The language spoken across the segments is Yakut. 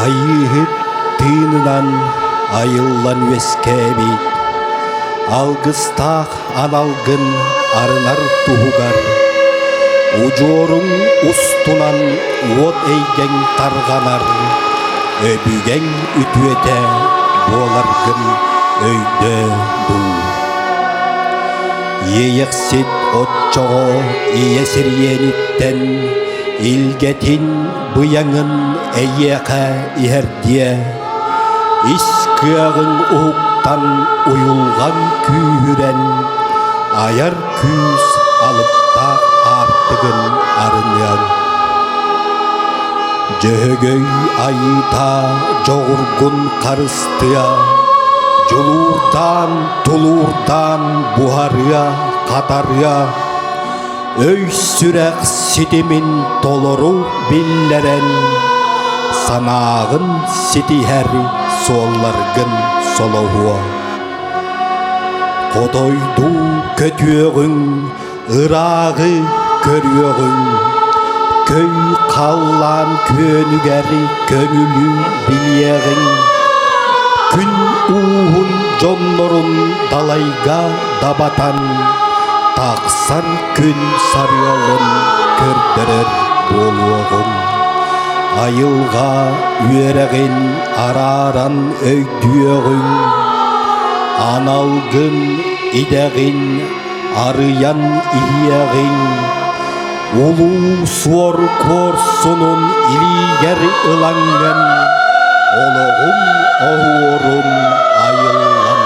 Айыыһыт тыынынан айыллан үөскээбит, алгыстаах аналгын арынар туһугар, удьуоруҥ устунан уот эйгэҥ тарҕанар, өбүгэҥ үтүөтэ буоларгын өйдөө дуу. Иэйэхсит оччоҕо ийэ сириэниттэн илгэтин быйаҥын эйиэхэ иһэрдиэ, ис кыаҕыҥ уһуктан уйулҕаҥ күүһүрэн, айар күүс алыптаах аартыгын арыныаҥ. Дьөһөгөй айыыта дьоҕургун харыстыа, дьулуурдаан, тулуурдаан буһарыа, хатарыа, Өй-сүрэх ситимин толору биллэрэн, санааҕын ситиһэр суолларгын солоһуо. Хотойдуу көтүөҕүҥ, ырааҕы көрүөҕүҥ, көй халлаан күөнүгэр көҥүлү билиэҕиҥ. Күн ууһун дьоннорун далайга дабатан, тахсар күн сарыалын көрдөрөр буолуоҕуҥ. Айылҕа үөрэҕин арааран өйдүөҕүҥ, аналгын, идэҕин арыйан иһиэҕиҥ. Улуу суор куорсунун илиигэр ылаҥҥын, олоҕуҥ оһуорун айыллан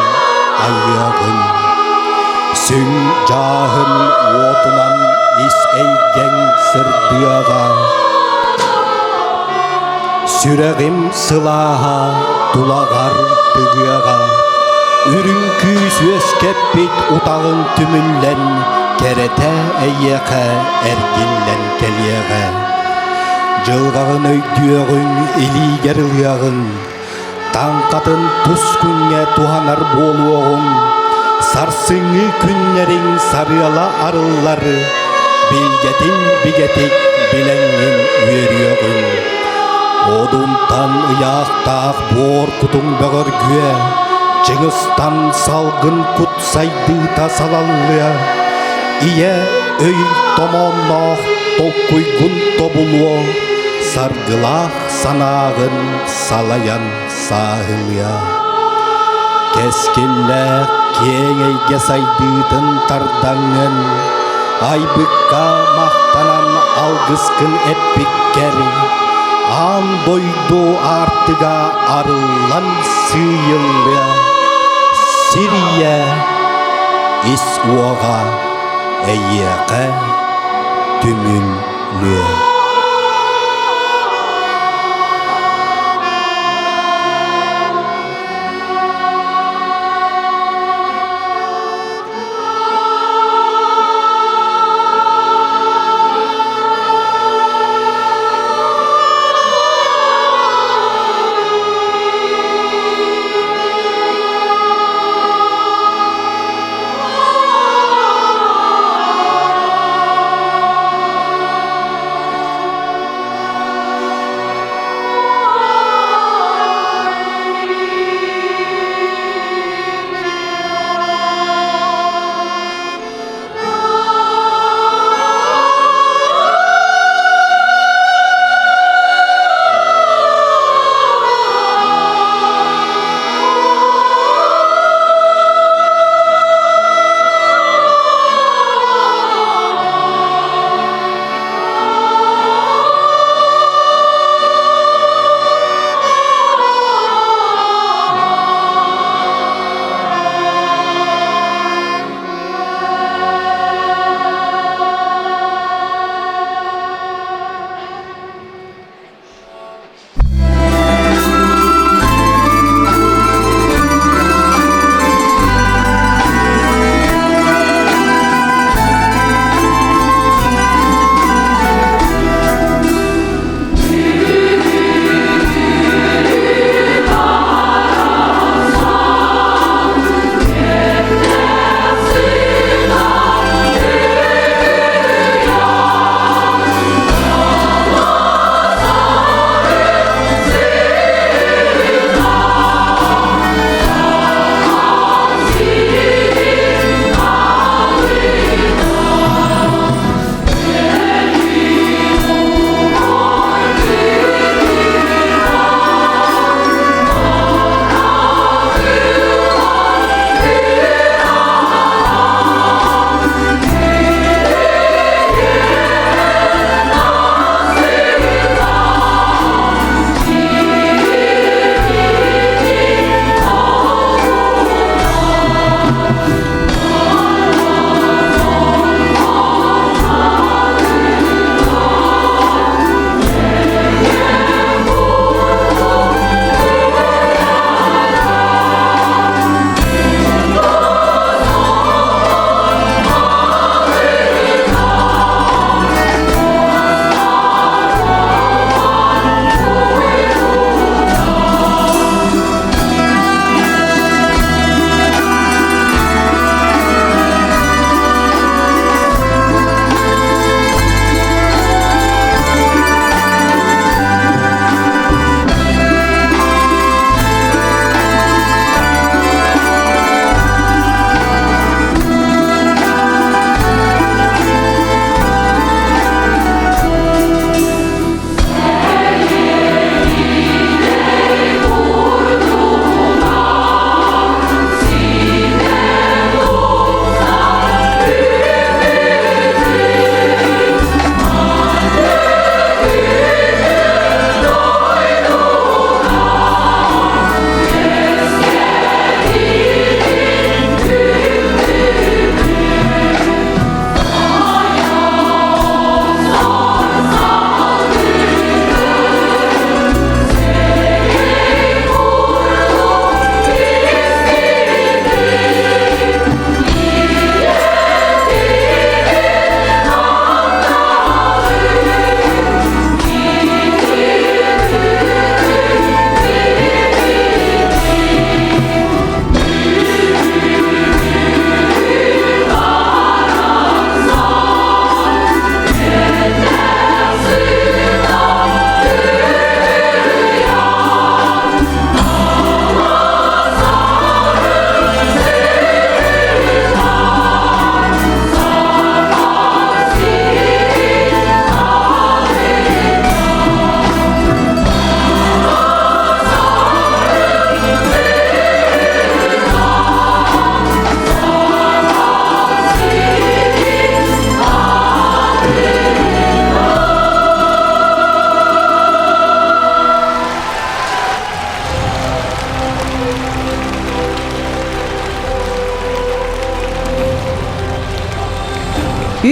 айыаҕыҥ. Сүҥ дьааһын уотунан ис эйгэҥ сырдыаҕа. Сүрэҕим сылааһа тулаҕар тыгыаҕа, Үрүҥ күүс үөскэппит утаҕыҥ түмүллэн, Кэрэтэ эйиэхэ эргиллэн кэлиэҕэ. Дьылҕаҕын өйдүөҕүҥ, илиигэр ылыаҕыҥ, Таҥхатын тус күҥҥэ туһанар буолуоҕуҥ, Сарсыҥҥы күннэриҥ сарыала арыллар, Билгэтин бигэтик билэҥҥин үөрүөҕүҥ. Одунтан ыйаахтаах буор кутуҥ бөҕөргүө, Чыҥыстан салгын кут сайдыыта салаллыа, Ийэ өй томоонноох толкуйгун тобулуо, Саргылаах санааҕын салайан сааһылыа. Кэскиллээх киэҥ эйгэ сайдыытын тардаҥҥын, айбыкка махтанан алгыскын эппиккэр, аан дойду аартыга арыллан сыыйыллыа, сир ийэ ис уоҕа эйиэхэ түмүллүө.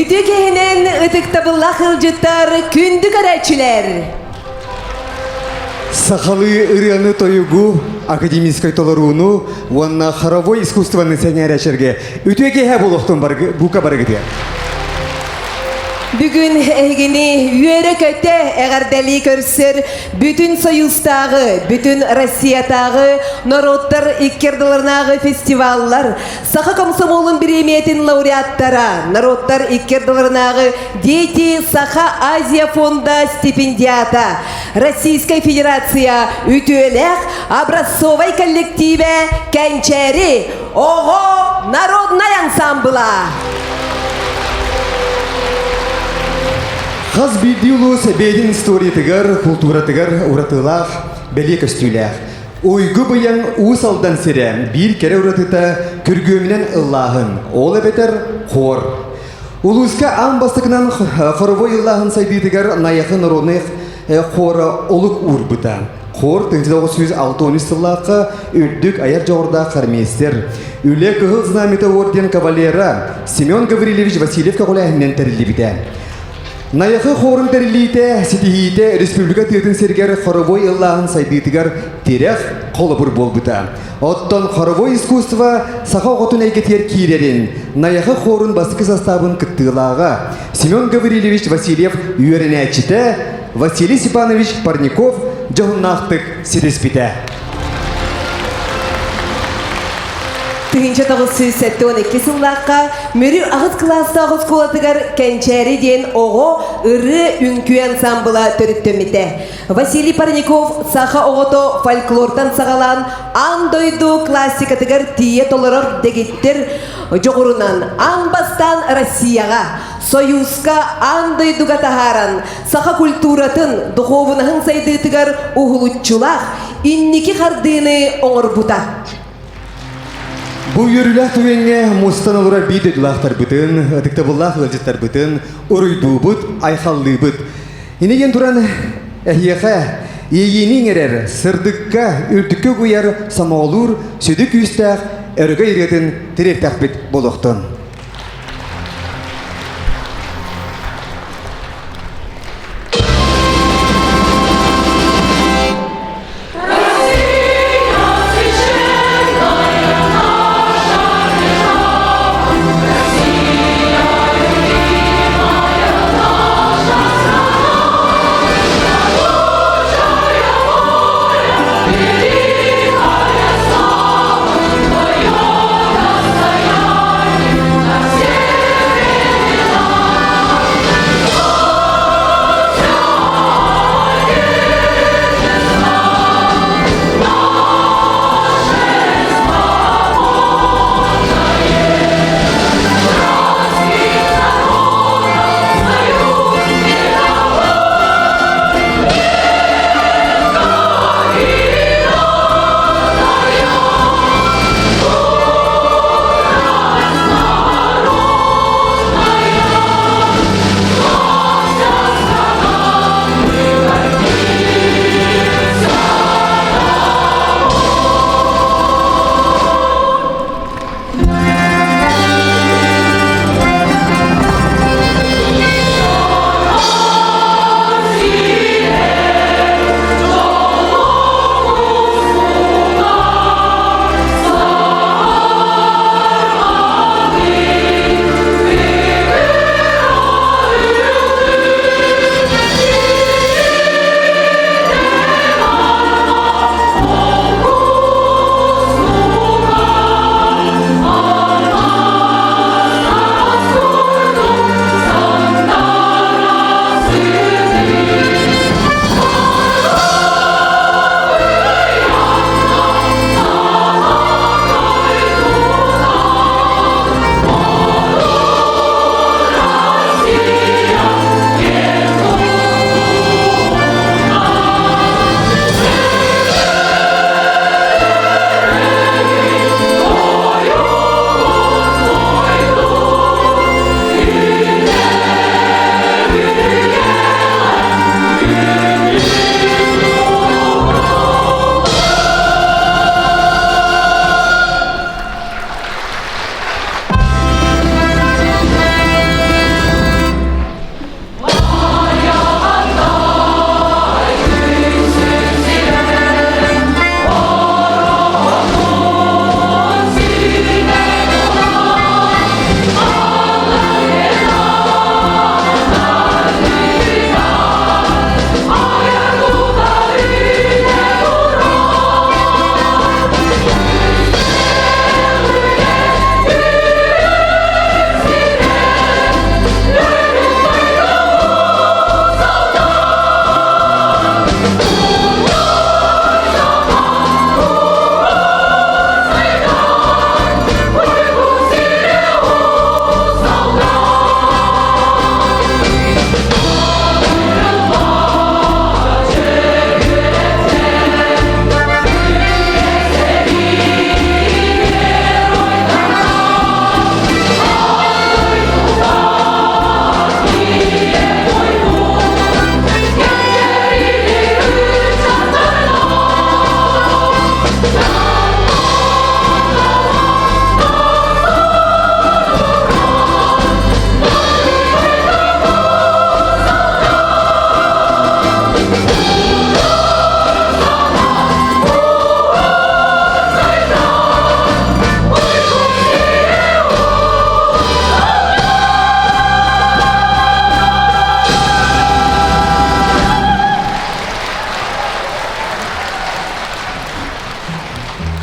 Үтүө киһинэн ытыктабыллаах ыалдьыттар, күндү көрөөччүлэр! Сахалыы ырыаны тойугу, академическай толорууну уонна хоровой искусствоны сэҥээрээччилэргэ үтүө киэһэ буолуохтун бука барыгытыгар. Бүгүн эһигини үөрэ-көтө эҕэрдэлии көрсөр бүтүн Союзтааҕы, бүтүн Россиятааҕы норуоттар икки ардыларынааҕы фестиваллар, Саха комсомолун бириэмийэтин лауреаттара, норуоттар икки ардыларынааҕы Дети Саха Азия фонда стипендиата, Российскай Федерация үтүөлээх образцовай коллективэ Кэнчээри оҕо народнай ансамбла. Хас биирдии улуус бэйэтин историятыгар, култууратыгар уратылаах, бэлиэ көстүүлээх. Уйгу быйаҥ Уус Алдан сирэ биир кэрэ уратыта күргүөмүнэн ыллааһын, ол эбэтэр хор. Улууска аан бастакынан хоровой ыллааһын сайдыытыгар Найахы народнай хора олук уурбута. Хор 1963 сыллаахха үрдүк айар дьоҕурдаах хормейстер, Үлэ Кыһыл Знамята орден кавалера Семен Гаврильевич Васильев көҕүлээһининэн тэриллибитэ. Найахы хорун тэриллиитэ, ситиһиитэ республика тыатын сиригэр хоровой ыллааһын сайдыытыгар тирэх холобур буолбута. Оттон хоровой искусство саха оҕотун эйгэтигэр киирэрин Найахы хорун бастакы састаабын кыттыылааҕа Семен Гаврильевич Васильев үөрэнээччитэ Василий Степанович Парников дьоһуннаахтык ситиспитэ. 1972 сыллаахха Мүрү аҕыс кылаастаах оскуолатыгар Кэнчээри диэн оҕо ырыа үҥкүү ансамбыла төрүттэммитэ. Василий Парников саха оҕото фольклортан саҕалаан аан дойду классикатыгар тиийэ толорор дэгиттэр дьоҕурунан аан бастаан Россияҕа, Союзка аан дойдуга таһааран саха культуратын, духуобунаһын сайдыытыгар уһулуччулаах инники хардыыны оҥорбута. Бу үөрүүлээх түгэҥҥэ мустан олорор биир дойдулаахтарбытын, ытыктабыллаах ыалдьыттарбытын уруйдуубут, айхаллыыбыт. Инигин туран эһиэхэ иэйиини иҥэрэр, сырдыкка, үрдүккэ угуйар, сомоҕолуур сүдү күүстээх өрөгөй ырыатын тириэртэхпит буолуохтун.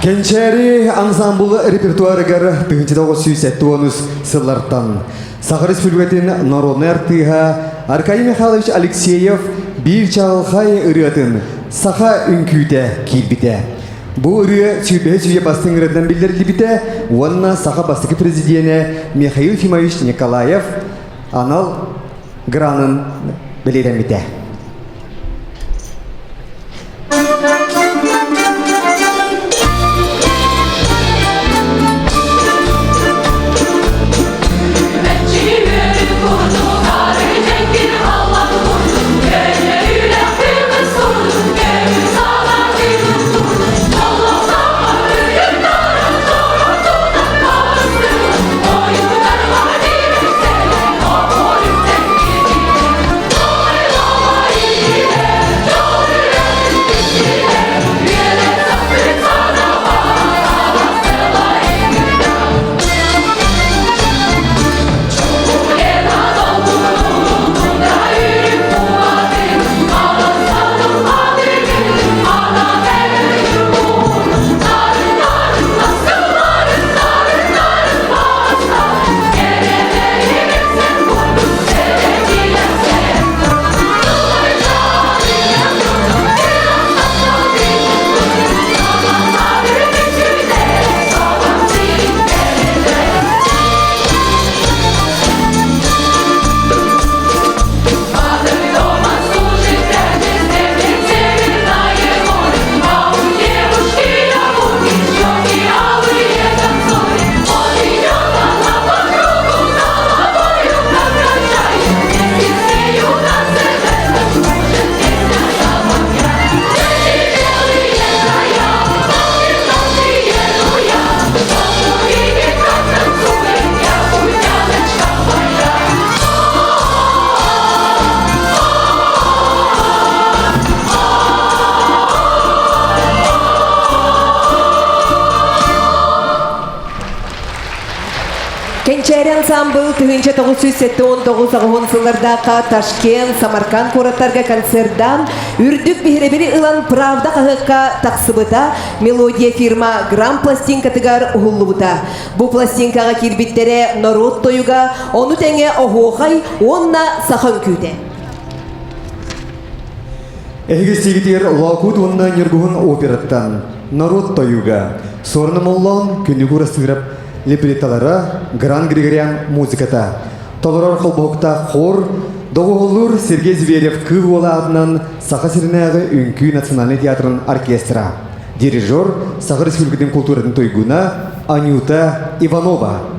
Кэнчээри ансаамбыл репертуарыгар 1970 сыллартан Саха Республикатын народнай артыыһа Аркадий Михайлович Алексеев биир чаҕылхай ырыатын «Саха үҥкүүтэ» киирбитэ. Бу ырыа сүүрбэһис үйэ бастыҥ ырыатынан биллэриллибитэ уонна саха бастакы президенэ Михаил Ефимович Николаев анал гранын бэлиэтэммитэ. Кэнчээри ансаамбыл 1979 аҕыһын сыллардаахха Ташкент, Самарканд куораттарга концердан үрдүк биһирэбили ылан «Правда» хаһыакка тахсыбыта, «Мелодия» фирма гран пластинкатыгар уһуллубута. Бу пластинкаҕа киирбиттэрэ норуот тойуга, ону тэҥэ оһуохай уонна саха үҥкүүтэ. Эһиги сиигитигэр Лоокуут уонна Ньургуһун операттан норуот тойуга Суорун Омоллоон Күнүгү Урасыырап либретталара Гран Григорян музыката толорор холбоһуктаах хор доҕуһуоллуур Сергей Зверев Кыыл Уола аатынан Саха сиринээҕи үҥкүү национальнай театрын оркестра дирижер Саха Республикатын култууратын туйгуна Анюта Иванова.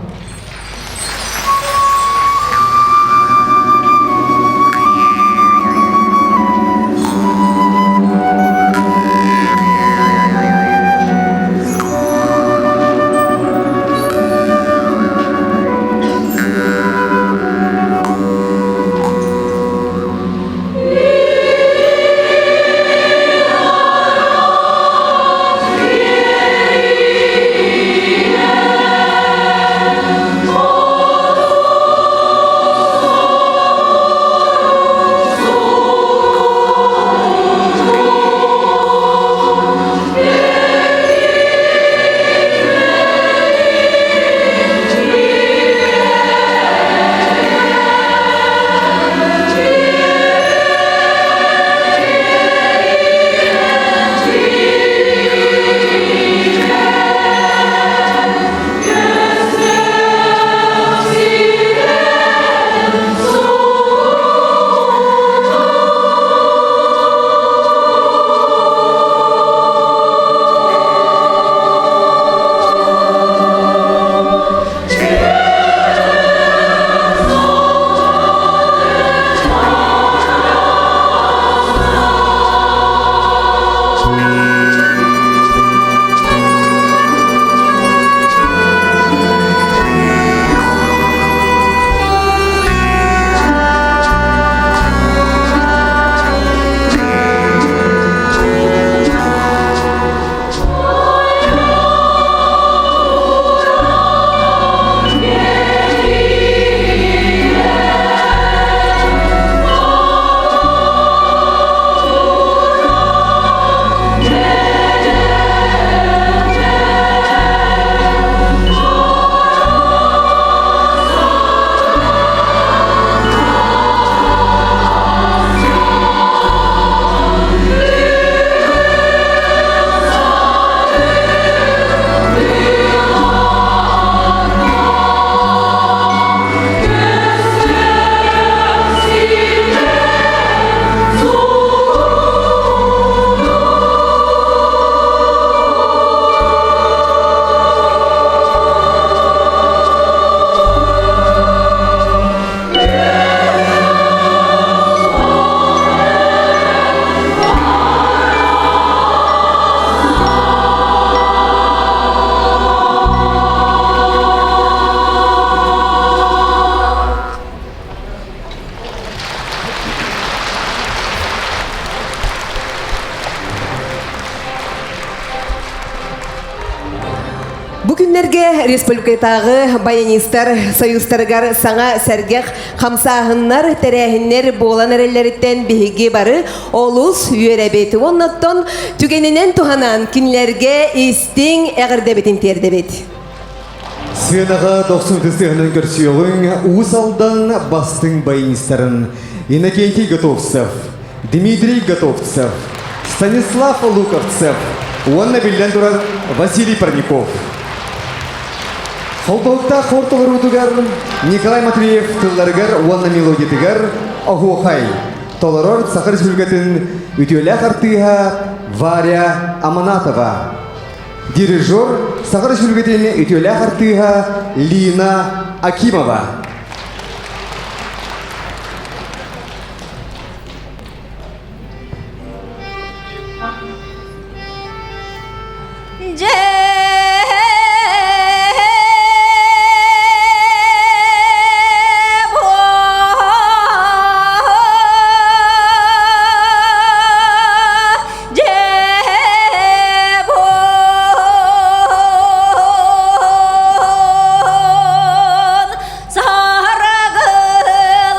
күннэргэ республикатааҕы баянистар союзтарыгар саҥа сэргэх хамсааһыннар, тэрээһиннэр буолан эрэллэриттэн биһиги бары олус үөрэбит. Уонна оттон түгэнинэн туһанан кинилэргэ истиҥ эҕэрдэбитин тиэрдэбит. Сыанаҕа дохсун тыстыһынан көрсүөҕүҥ Уус Алдан бастыҥ баянистарын Иннокентий Готовцев, Дмитрий Готовцев, Станислав Луковцев уонна биллэн турар Василий Парников. Холбоһуктаах хор толоруутугар Николай Матвеев тылларыгар уонна мелодиятыгар «Оһуохай» толорор Саха Республикатын үтүөлээх артыыһа Варя Аманатова. Дирижер Саха Республикатын үтүөлээх артыыһа Лина Акимова.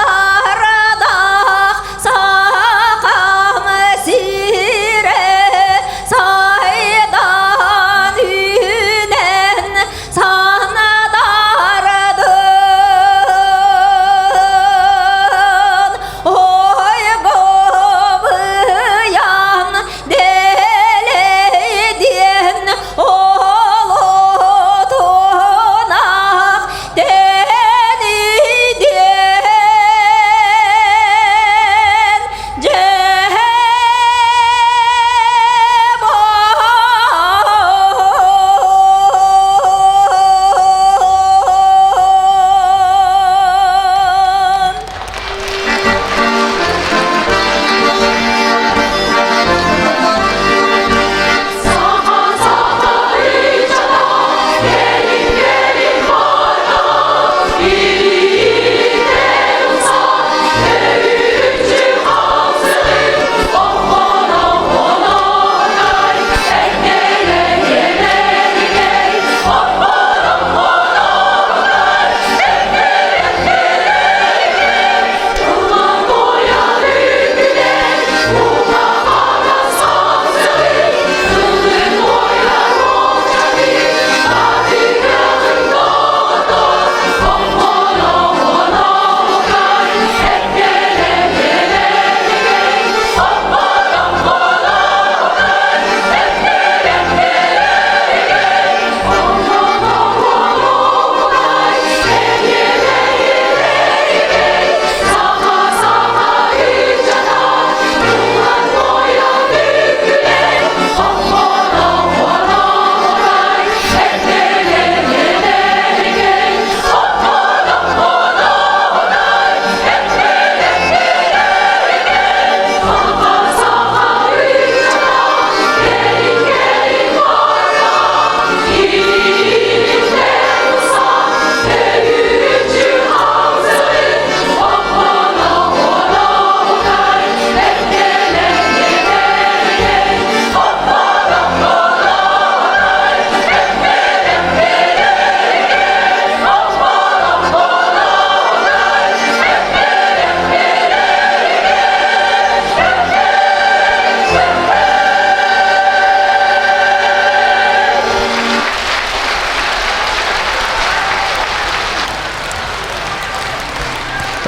Саргыларадах сахам сире сайдан үүнэн санадардын ойгобыян дэлэйдиэн олотунах Тэнийдиэн дьэбон.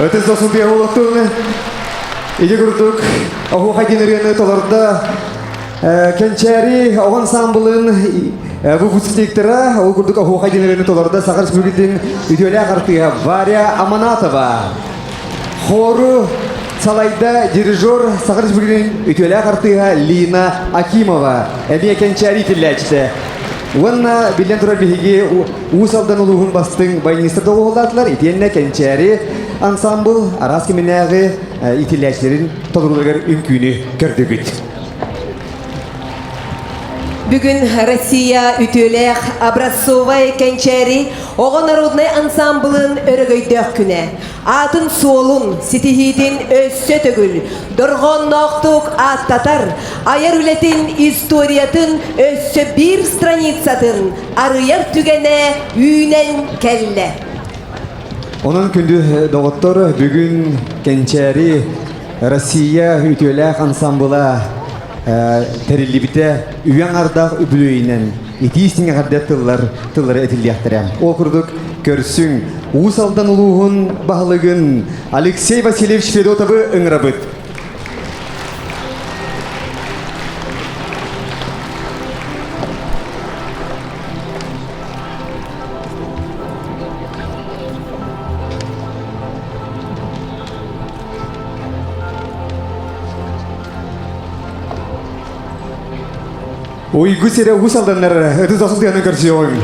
Ытыс досун биэһулаттын ити курдук оһуохай диэн ырыаны толордо Кэнчээри оҕо ансаамбылын выпускниктара ол курдук оһуохай диэн ырыаны толордо Саха Республикатын үтүөлээх артыыһа Варя Аманатова. Хору салайда дирижер Саха Республикатын үтүөлээх артыыһа Лина Акимова. Эмиэ Кэнчээри итиллээччитэ. Уонна биллэн турар биһиги Уус Алдан улууһун бастыҥ баянистар доҕуһуоллаатылар. Итиэннэ Кэнчээри ансаамбыл араас кэминээҕи итиллээччилэрин толорууларыгар үҥкүүнү көрдүгүт. Бүгүн Россия үтүөлээх образцовай кэнчээри оҕо народнай ансамблын өрөгөйдөөх күнэ. Аатын-суолун, ситиһиитин өссө төгүл дорҕоонноохтук ааттатар, айар үлэтин историятын өссө биир страницатын арыйар түгэнэ үүнэн кэллэ. Онон күндү доҕоттор, бүгүн Кэнчээри Россия үтүөлээх ансамбла тэриллибитэ үйэ аҥардаах үбүлүөйүнэн итии истиҥ эҕэрдэ тыллар тыллары этиллиэхтэрэ. Ол курдук көрсүҥ Уус Алдан улууһун баһылыгын Алексей Васильевич Федотовы ыҥырабыт. Уйгу сирэ уус алданнар ытыс дохсун көрсүөҕүҥ.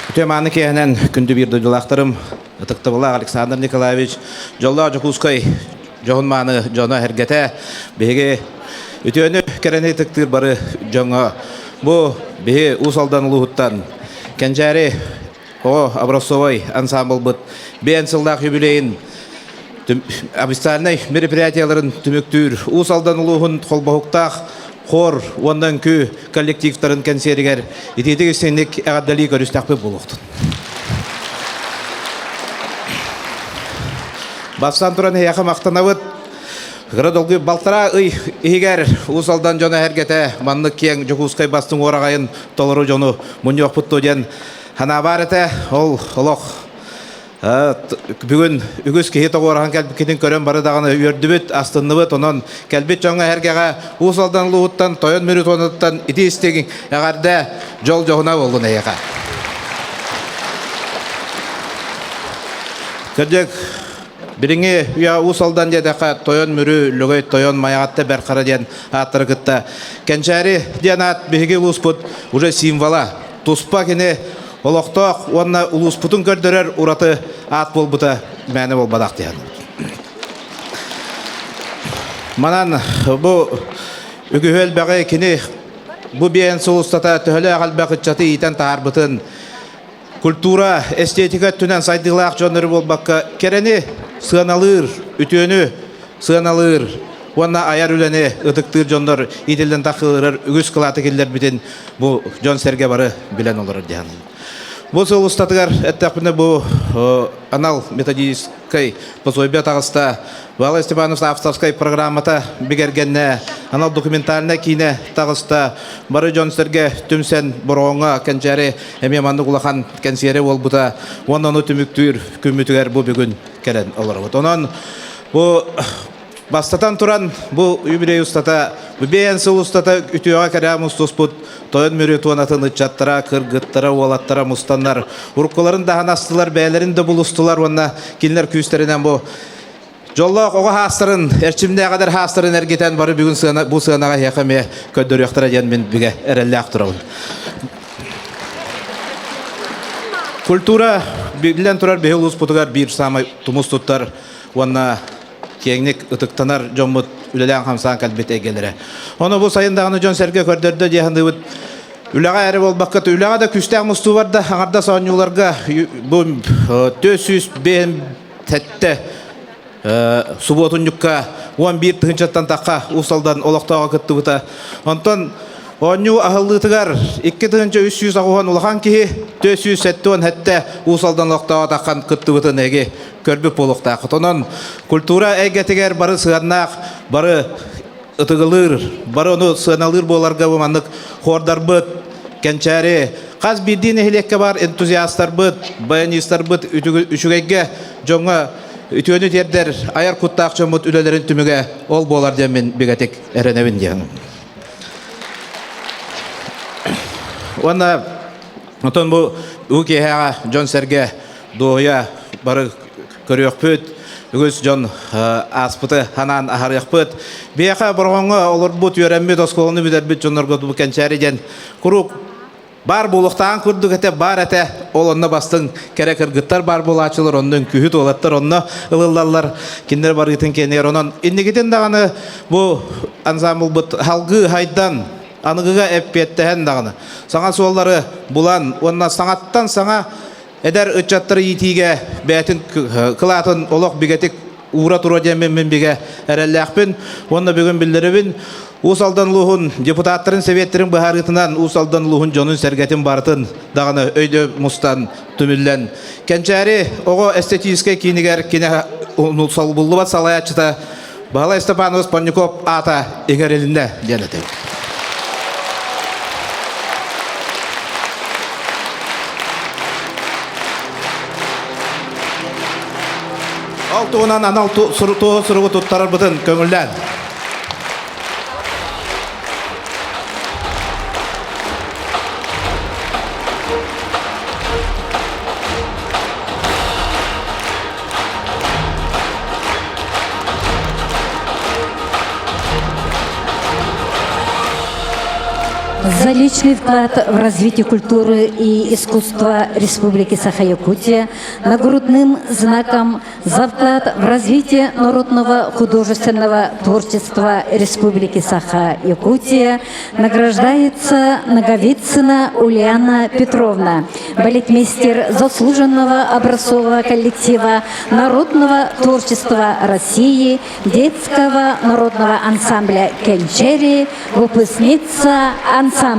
Үтүө мааны киэһэнэн күндү биир дойдулаахтарым, ытыктабыллаах Александр Николаевич, дьоллоох Дьокуускай дьоһун мааны дьоно эргэтэ, биһиги үтүөнү кэрэни ытыктыыр бары дьоҥҥо бу биһи Уус Алдан улууһуттан Кэнчээри Оҕо образцовай ансамблбыт биэн сыллаах юбилейын официальнай мероприятияларын түмүктүүр Уус Алдан улууһун холбоһуктаах хор уонна үҥкүү коллективтарын кэнсиэригэр итиитик истиҥник эҕэрдэлии көрүстэхпит буолуохтун. Бастаан туран эһиэхэ махтанабыт. Кыра долгуй балтараа ый иһигэр Уус Алдан дьоно эһэргэтэ маннык киэҥ Дьокуускай бастыҥ уораҕайын толору дьону мунньуохпут дуо диэн Санаа баар этэ, ол олох бүгүн үгүс киһи тоҕуораһан кэлбиккитин көрөн бары даҕаны үөрдүбүт, астынныбыт. Онон кэлбит дьоҥҥо эһэргэҕэ Уус Алдан улууһуттан, Тойон Мүрү туонуттан ити истиҥ эҕэрдэ дьол дьоһуна буоллун эйиэхэ. Кырдьык, билиҥҥи үйэ Уус Алдан диэтэххэ Тойон Мүрү, Лөгөй Тойон, Майаҕатта Бэрхара диэн ааттары кытта Кэнчээри диэн аат биһиги улууспут уже символа. Туспа кини олохтоох уонна улууспутун көрдөрөр ураты аат буолбута мээнэ буолбатах диэн. Манан бу үгүһү элбэҕи кини бу биэн сыл устата төһөлөөх элбэх ыччаты иитэн таһаарбытын культура, эстетика өттүнэн сайдыылаах дьоннору буолбакка кэрэни сыаналыыр, үтүөнү сыаналыыр уонна айар үлэни ытыктыыр дьоннор иитиллэн тахсыыларыгар үгүс кылааты киллэрбитин бу дьон-сэргэ бары билэн олорор диэн. Бу сыл устатыгар эттэхпинэ бу анал методическай пособие таҕыста. Валерий Степанович авторскай программата бигэргэннэ, анал документальнай киинэ таҕыста. Бары дьон-сэргэ түмсэн Бороҕоҥҥо кэнчээри эмиэ маннык улахан кэнсиэри буолбута уонна ону түмүктүүр күммүтүгэр бу бүгүн кэлэн олоробут. Онон бу бастатан туран бу юбилей устата бу биэн сыл устата үтүөҕэ кэрэ мустуспут Тойон Мүрү туонатын ыччаттара, кыргыттара, уолаттара мустаннар уруккуларын даһан астылар, бэйэлэрин да булустулар уонна кинилэр күүстэринэн бу дьоллоох оҕо хаастарын, эрчимнээх эдэр хаастарын эргитэн бары бүгүн сыана, бу сыанаҕа эһиэхэ эмиэ көрдөрүөхтэрэ диэн мин бигэ эрэллээх турабын. Культура биллэн турар биһи улууспутугар биир саамай тумус туттар уонна киэҥник ытыктанар дьоммут үлэлээн-хамсаан кэлбит эйгэлэрэ. Ону бу сайын даҕаны дьон-сэргэ көрдөрдө дии саныыбыт. Үлэҕэ эрэ буолбакка, үлэҕэ да күүстээх мустуу барда, аҥардас оонньууларга бу 457 субуотунньукка 11 тыһыынчаттан тахха Уус Алдан олохтооҕо кыттыбыта. Онтон оонньуу аһыллыытыгар 2380 улахан киһи 477 Уус Алдан олохтооҕо таххан кыттыбытын эги көрбүт буолуохтааххыт. Онон культура эйгэтигэр бары сыаннаах, бары ытыгылыыр, бары ону сыаналыыр буоларга бу маннык хуордарбыт, кэнчээри хас биирдии нэһилиэккэ баар энтузиастарбыт, баянистарбыт үчүгэйгэ дьоҥҥо үтүөнү тиэрдэр айар куттаах дьоммут үлэлэрин түмүгэ ол буолар диэн мин бигэтик эрэнэбин диэн. Уонна отон бу уу киэһэҕэ дьон-сэргэ дуоһуйа бары көрүөхпүт, үгүс дьон ааспыты ханаан аһарыахпыт. Биһиэхэ Бороҕоҥҥо олорбут, үөрэммит, оскуоланы бүтэрбит дьоннорго бу кэнчээри диэн куруук. Баар буолуохтааҕын курдук этэ, баар этэ. Ол онно бастыҥ кэрэ кыргыттар баар буолааччылар, онно үҥкүүһүт уолаттар онно ылыллаллар. Кинилэр барыытын кэннигэр. Онон инникитин даҕаны бу ансамблбыт халгыы хайдан, аныгыга эппиэттэһэн даҕаны саҥа суоллары булан уонна саҥаттан саҥа эдэр ыччаттары иитиигэ бэйэтин кылаатын олох бигэтик уура туруо диэммин мин бигэ эрэллээхпин уонна бүгүн биллэрэбин Уус Алдан улууһун депутаттарын сэбиэттэрин быһаарыытынан Уус Алдан улууһун дьонун-сэргэтин барытын даҕаны өйдө мустан түмүллэн Кэнчээри оҕо эстетическэй киинигэр кини солбуллубат салайааччыта Баһылай Степанович Поннюков аата иҥэрилиннэ диэн этэбит. Ол туһунан анал туоһу суругу туттарарбытын көҥүллээн. За личный вклад в развитие культуры и искусства Республики Саха-Якутия нагрудным знаком за вклад в развитие народного художественного творчества Республики Саха-Якутия награждается Наговицына Ульяна Петровна, балетмейстер заслуженного образцового коллектива народного творчества России, детского народного ансамбля «Кенчери», выпускница ансамбля.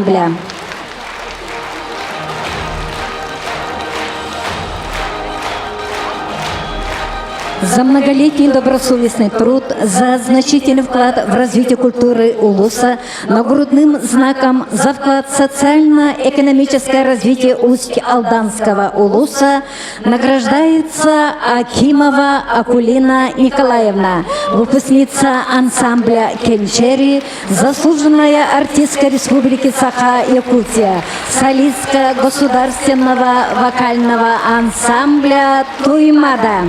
За многолетний добросовестный труд, за значительный вклад в развитие культуры Улуса, нагрудным знаком за вклад в социально-экономическое развитие Усть-Алданского Улуса награждается Акимова Акулина Николаевна, выпускница ансамбля «Кенчери», заслуженная артистка Республики Саха-Якутия, солистка государственного вокального ансамбля «Туймада».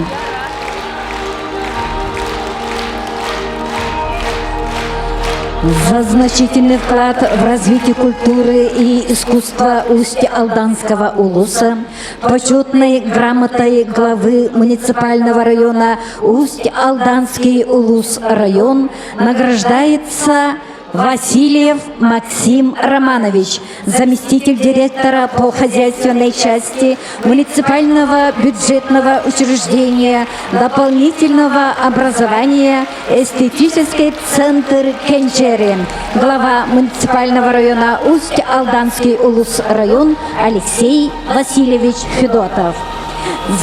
За значительный вклад в развитие культуры и искусства Усть-Алданского улуса почетной грамотой главы муниципального района Усть-Алданский улус район награждается Васильев Максим Романович, заместитель директора по хозяйственной части муниципального бюджетного учреждения дополнительного образования «Эстетический центр Кенчери», глава муниципального района Усть-Алданский Улус-район Алексей Васильевич Федотов.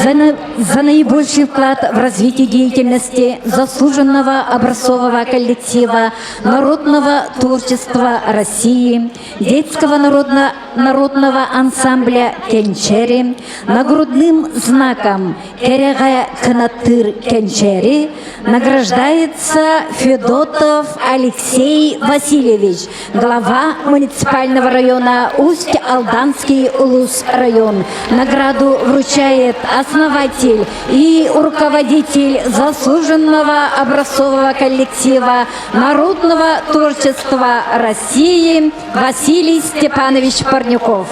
За, за наибольший вклад в развитие деятельности заслуженного образцового коллектива народного творчества России, детского народно, народного ансамбля «Кенчери», нагрудным знаком «Кереге Кынатыр Кенчери» награждается Федотов Алексей Васильевич, глава муниципального района Усть-Алданский Улус-район. Награду вручает основатель и руководитель заслуженного образцового коллектива народного творчества России Василий Степанович Парнюков.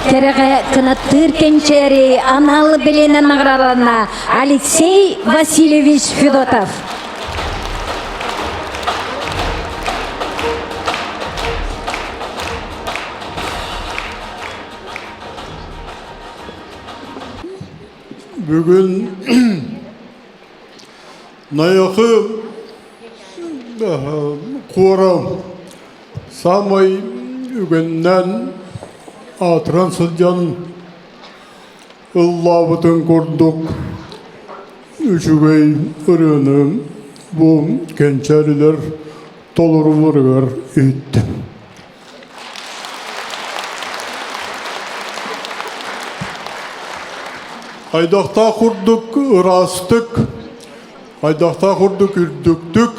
Кэрэҕэ кынаттыыр кэнчээри анал билинэн наҕараланна Алексей Васильевич Федотов. Бүгүн Найахы куора саамай үгэннээн аатыран сылдьан ыллаабытын курдук үчүгэй ырыаны бу кэнчээрилэр толоруларыгар иһиттим. Хайдахтаах курдук ыраастык, хайдахтаах курдук үрдүктүк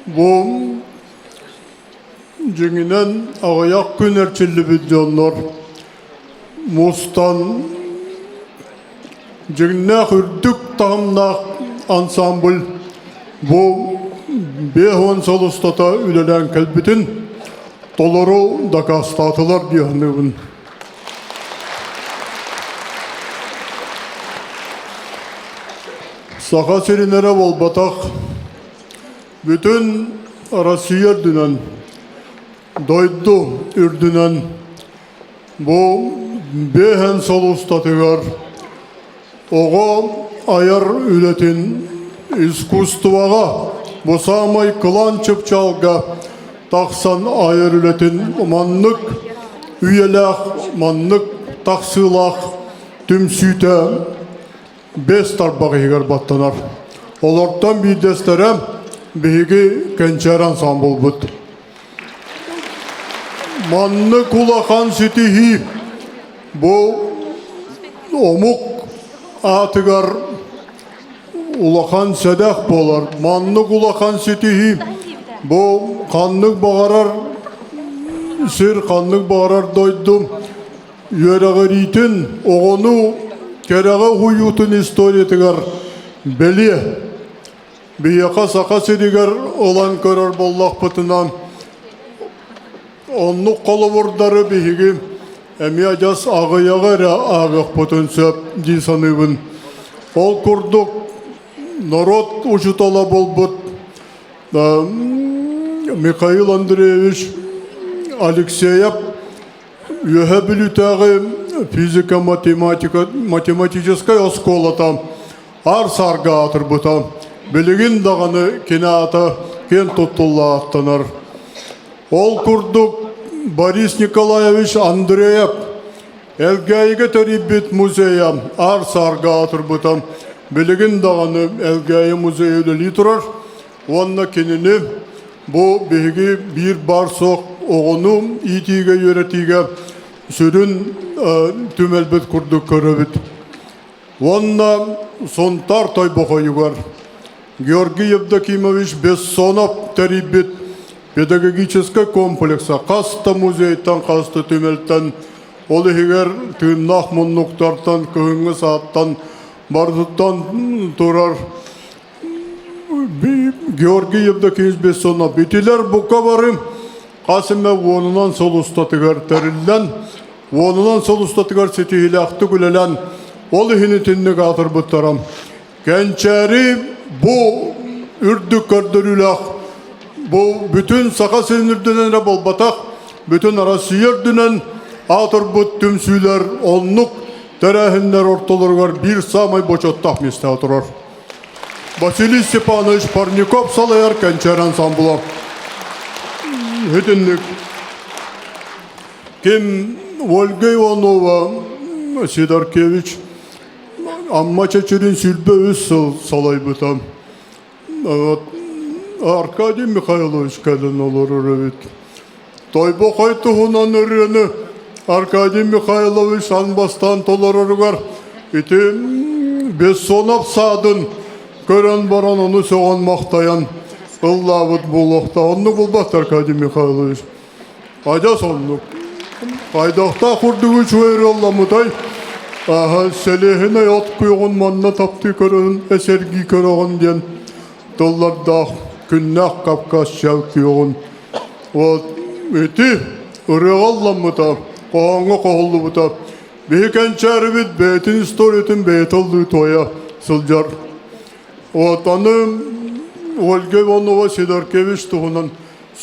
бу Дьиҥинэн аҕыйах күн эрчиллибит дьоннор мустан дьиҥнээх үрдүк таһымнаах ансамбль бу 50 сыл устата үлэлээн кэлбитин толору дакаастаатылар дии саныыбын. Саха сирин эрэ буолбатах, бүтүн Россия үрдүнэн, дойду үрдүнэн бу биэһэн сыл устатыгар оҕо айар үлэтин искусствоҕа бу саамай кылаан чыпчаалга тахсан айар үлэтин маннык үйэлээх, маннык тахсыылаах түмсүүтэ бэс тарбах иһигэр баттанар. Олортон биирдэстэрэ биһиги Кэнчээр ансамблбыт. Маннык улахан ситиһии бу омук аатыгар улахан сэдэх буолар. Маннык улахан ситиһии бу ханнык баҕарар сир, ханнык баҕарар дойду үөрэҕириитин, оҕону кэрэҕэ уһуйуутун историятыгар бэлиэ. Биһиэхэ Саха сиригэр ылан көрөр буоллахпытына, оннук холобурдары биһиги эмиэ адьас аҕыйаҕы эрэ ааҕыахпытын сөп дии саныыбын. Ол курдук норуот учуутала буолбут Михаил Андреевич Алексеев Үөһэ Бүлүүтээҕи физико-математика математическай оскуолата аар-саарга аатырбыта. Билигин даҕаны кини аата киэн туттулла ааттанар. Ол курдук Борис Николаевич Андреев Элгээйигэ тэрийбит музейа аар-саарга аатырбыта. Билигин даҕаны Элгээйи музейа үлэлии турар уонна кинини Бу биһиги биир баар-суох оҕону иитиигэ-үөрэтиигэ сүрүн түмэлбит курдук көрөбүт. Уонна Сунтаар Тойбохойугар Георгий Евдокимович Бессонов тэрийбит педагогическай комплекса хас да музейтан, хас да түмэлтэн, ол иһигэр тыыннаах муннуктартан, кыһыҥҥы сааттан барытыттан турар Георгий Евдокимович Бессонов итилэр бука бары хас эмэ уонунан сыл устатыгар тэриллэн, уонунан сыл устатыгар ситиһиилээхтик үлэлээн, ол иһин итинник аатырбыттара. Кэнчээри бу үрдүк көрдөрүүлээх бу бүтүн Саха сирин үрдүнэн эрэ буолбатах, бүтүн Россия үрдүнэн аатырбыт түмсүүлэр оннук тэрээһиннэр ортолоругар биир саамай бочуоттаах миэстэҕэ турар. Василий Степанович Парников салайар кэнчээр ансамбла. Итинник. Ким Ольга Иванова Сидоркевич Амма Чэчирин 23 сыл салайбыта. Аркадий Михайлович кэлэн олорор эбит. Тойбохой туһунан ырыаны Аркадий Михайлович аан бастаан толороругар ити Бессонов саадын көрөн баран ону сөҕөн-махтайан ыллаабыт буолуохтаах. Оннук булбат Аркадий Михайлович. Адьас оннук. Хайдахтаах курдук үчүгэй ырыалламмытай? Аха, сэлиэһинэй от күөҕүн манна таптыы көрөн, эсэргии көрөҕүн диэн тыллардаах күннээх Кавказ чэл күөҕүн Вот ити ырыаҕа ылламмыта, хоһооҥҥо хоһуллубута. Биһи кэнчээрибит бэйэтин историятын бэйэтэ ыллыы туойа сылдьар. Вот аны Ольга Иванова Сидоркевич туһунан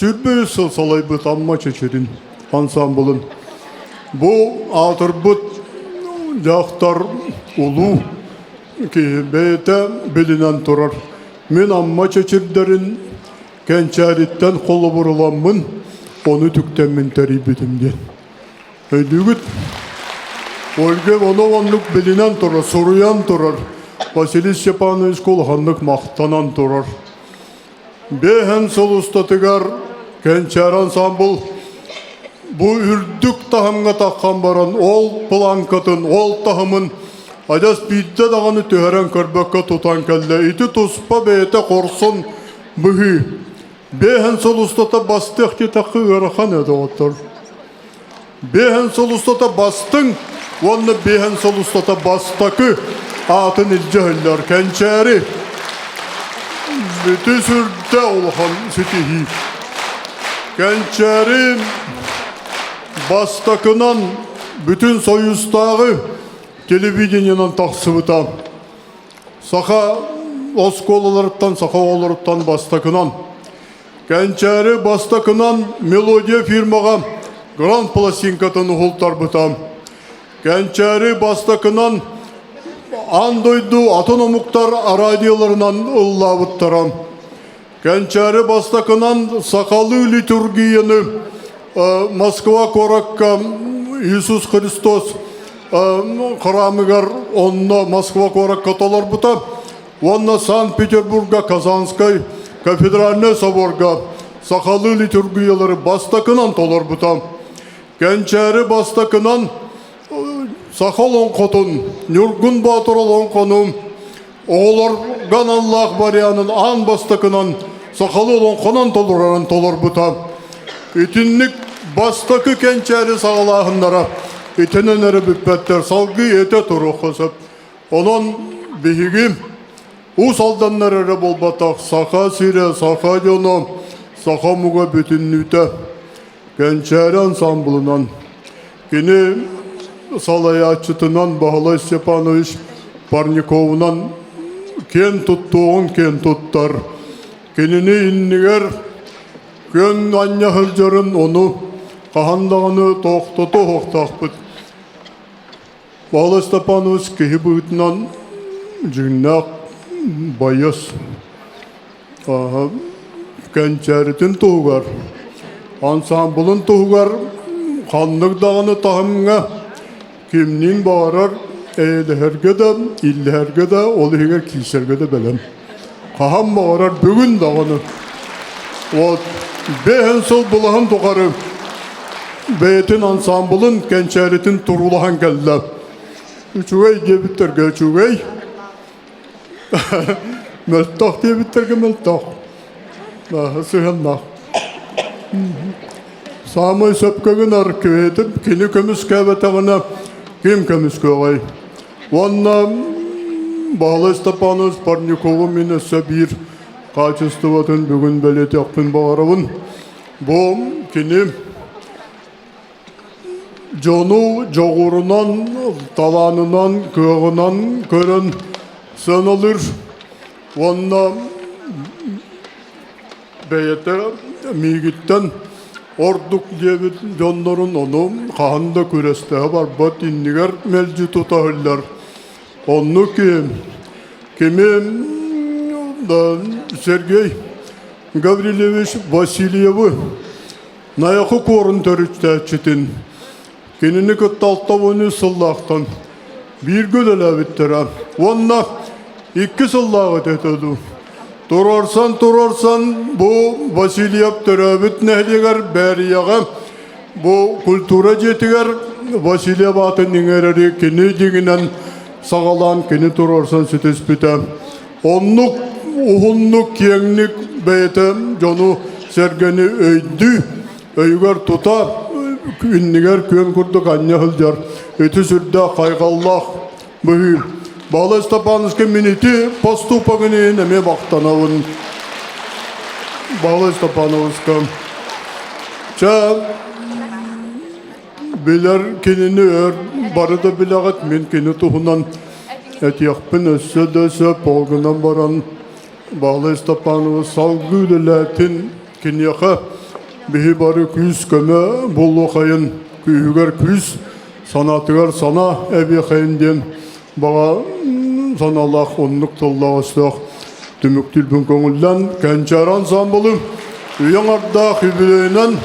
23 сыл салайбыт Амма Чэчирин ансамблын. Бу аатырбыт дьахтар улуу киһи бэйэтэ билинэн турар. Мин Амма Чэчирдэрин Кэнчээриттэн холобуруламмын, ону түктэммин тэрийбитим диэн. Өйдүүгүт? Ольга Иванова оннук билинэн турар, суруйан турар. Василий Степанович улаханнык махтанан турар. Бэһэн сыл устатыгар Кэнчээри ансамбл бу үрдүк таһымҥа таххан баран ол планкатын, ол таһымын адьас биирдэ даҕаны түһэрэн көрбөккө тутан кэллэ. Ити туспа бэйэтэ хорсун быһыы. Бэһэн сыл устата бастыах диэтэххэ ыарахан ээ доҕоттор. Бэһэн сыл устата бастыҥ уонна бэһэн сыл устата бастакы аатын илдьэ иһиллэр Кэнчээри. Бүтү сүрдэ улахан ситиһии. Кэнчээри бастакынан бүтүн Союзтааҕы телевидениенан тахсыбыта. Саха оскуолаларыттан, саха оҕолоруттан бастакынан. Кэнчээри бастакынан Мелодия фирмаҕа гранд пластинкатын уһултарбыта. Кэнчээри бастакынан аан дойду атын омуктар радиоларынан ыллаабыттара. Кэнчээри бастакынан сахалыы литургияны Москва куоракка Иисус Христос храмыгар онно Москва куоракка толорбута уонна Санкт-Петербурга Казанскай кафедральнай соборга сахалыы литургиялары бастакынан толорбута. Кэнчээри бастакынан саха олоҥхотун, Ньургун Боотур олоҥхону Оҕолорго аналлаах варианын аан бастакынан сахалыы олоҥхонон толорорун толорбута. Итинник бастакы кэнчээри саҕалааһыннара итинэн эрэ бүппэттэр, салгыы этэ туруохха сөп. Онон биһиги Уус Алданнар эрэ буолбатах, Саха сирэ, саха дьоно, саха омуга бүтүннүүтэ Кэнчээри ансаамбылынан Кини салайааччытынан Баһылай Степанович Парниковунан киэн туттуоҕун киэн туттар. Кинини иннигэр күөн анньа сылдьарын ону хаһан даҕаны тохтото уһуохтаахпыт. Баһылай Степанович киһи быһыытынан дьиҥнээх байыас. Кэнчээритин туһугар, ансаамбылын туһугар ханнык даҕаны таһымҥа кимниин баҕарар эйэлэһэргэ да, иллэһэргэ да, ол иһигэр киирсэргэ да бэлэм. Хаһан баҕарар бүгүн даҕаны. Вот бэһэн сыл былаһын тухары бэйэтин ансаамбылын кэнчээритин туруулаһан кэллэ. Үчүгэй диэбиттэргэ үчүгэй, Мөлтөх диэбиттэргэ мөлтөх. Сыһыаннаах. Саамай сөпкө гынар киһитим кини көмүскээбэтэҕинэ ким көмүскүөҕэй? Уонна Баһылай Степанович Парникову мин өссө биир хаачыстыбатын бүгүн бэлиэтиэхпин баҕарабын. Бу кини Дьону дьоҕурунан, талаанынан, кыаҕынан көрөн сыаналыыр уонна бэйэтэ миигиттэн ордук диэбит дьоннорун ону хаһан да күрэстэһэ барбат иннигэр мэлдьи тута сылдьар. Оннук кими Сергей Гаврильевич Васильевы Найахы куорун төрүттээччитин, кинини кытта 63 сыллаахтан бииргэ үлэлээбиттэрэ уонна икки сыллааҕы этэ дуу. Туруорсан-туруорсан бу Васильев төрөөбүт нэһилиэгэр Бээрийэҕэ бу культура дьиэтигэр Васильев аатын иҥэрэри кини дьиҥинэн саҕалаан кини туруорсан ситиспитэ. Оннук уһуннук, киэҥник бэйэтэ дьону-сэргэни өйдүү, өйүгэр тута, иннигэр күөн курдук анньа сылдьар ити сүрдээх хайҕаллаах быһыы. Баһылай Степановичка мин ити поступогын иһин эмиэ махтанабын. Баһылай Степановичка. Чэ, Билэр кинини өр бары да билэҕит, мин кини туһунан этиэхпин өссө да сөп, ол гынан баран Баһылай Степанович салгыы үлэлээтин, киниэхэ биһи бары күүс-көмө буолуохайын, күүһүгэр күүс, санаатыгар санаа эбиэхэйин диэн баҕа санаалаах оннук тыллаах-өстөөх түмүктүүрбүн көҥүллэн Кэнчээри ансаамбылы үйэ аҥардаах юбилейынан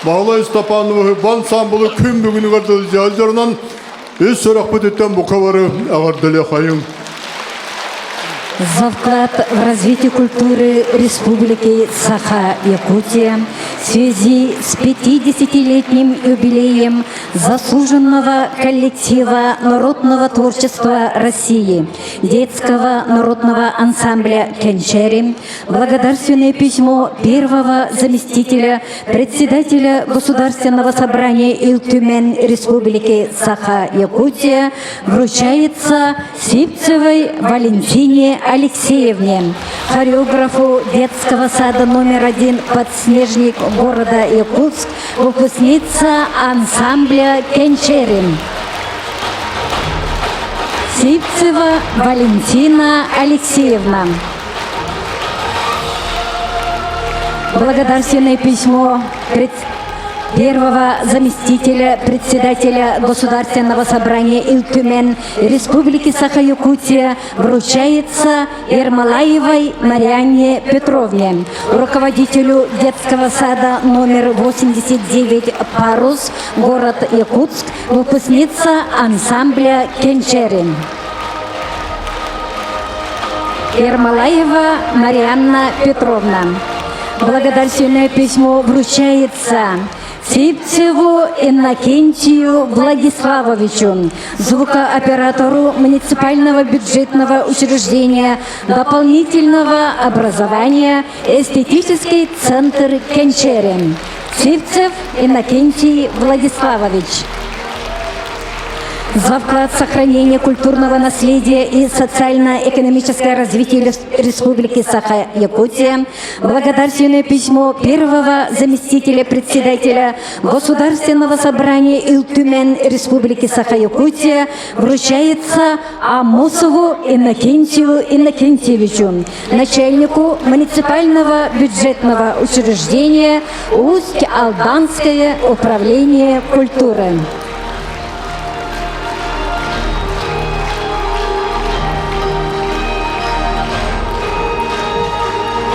Баһылай Степановиһы бу ансаамбылы күн бүгүнүгэр дылдьаалдьарынан ис сүрэхпититтэн бука бары эҕэрдэлиэхэйиҥ. За вклад в развитие культуры Республики Саха-Якутия в связи с 50-летним юбилеем заслуженного коллектива народного творчества России, детского народного ансамбля «Кенчери», благодарственное письмо первого заместителя председателя Государственного собрания Илтюмен Республики Саха-Якутия вручается Сипцевой Валентине Алексеевне, хореографу детского сада номер один «Подснежник» города Якутск, выпускница ансамбля «Кенчерин». Сипцева Валентина Алексеевна. Благодарственное письмо первого заместителя председателя Государственного собрания Илтюмен Республики Саха-Якутия вручается Ермолаевой Марианне Петровне, руководителю детского сада номер 89 «Парус», город Якутск, выпускница ансамбля «Кенчерин». Ермолаева Марианна Петровна. Благодарственное письмо вручается Сипцеву Иннокентию Владиславовичу, звукооператору муниципального бюджетного учреждения дополнительного образования «Эстетический центр Кенчерин». Сивцев Иннокентий Владиславович. За вклад в сохранение культурного наследия и социально-экономическое развитие Республики Саха-Якутия благодарственное письмо первого заместителя председателя Государственного собрания Илтюмен Республики Саха-Якутия вручается Амосову Иннокентию Иннокентьевичу, начальнику муниципального бюджетного учреждения Усть-Алданское управление культуры.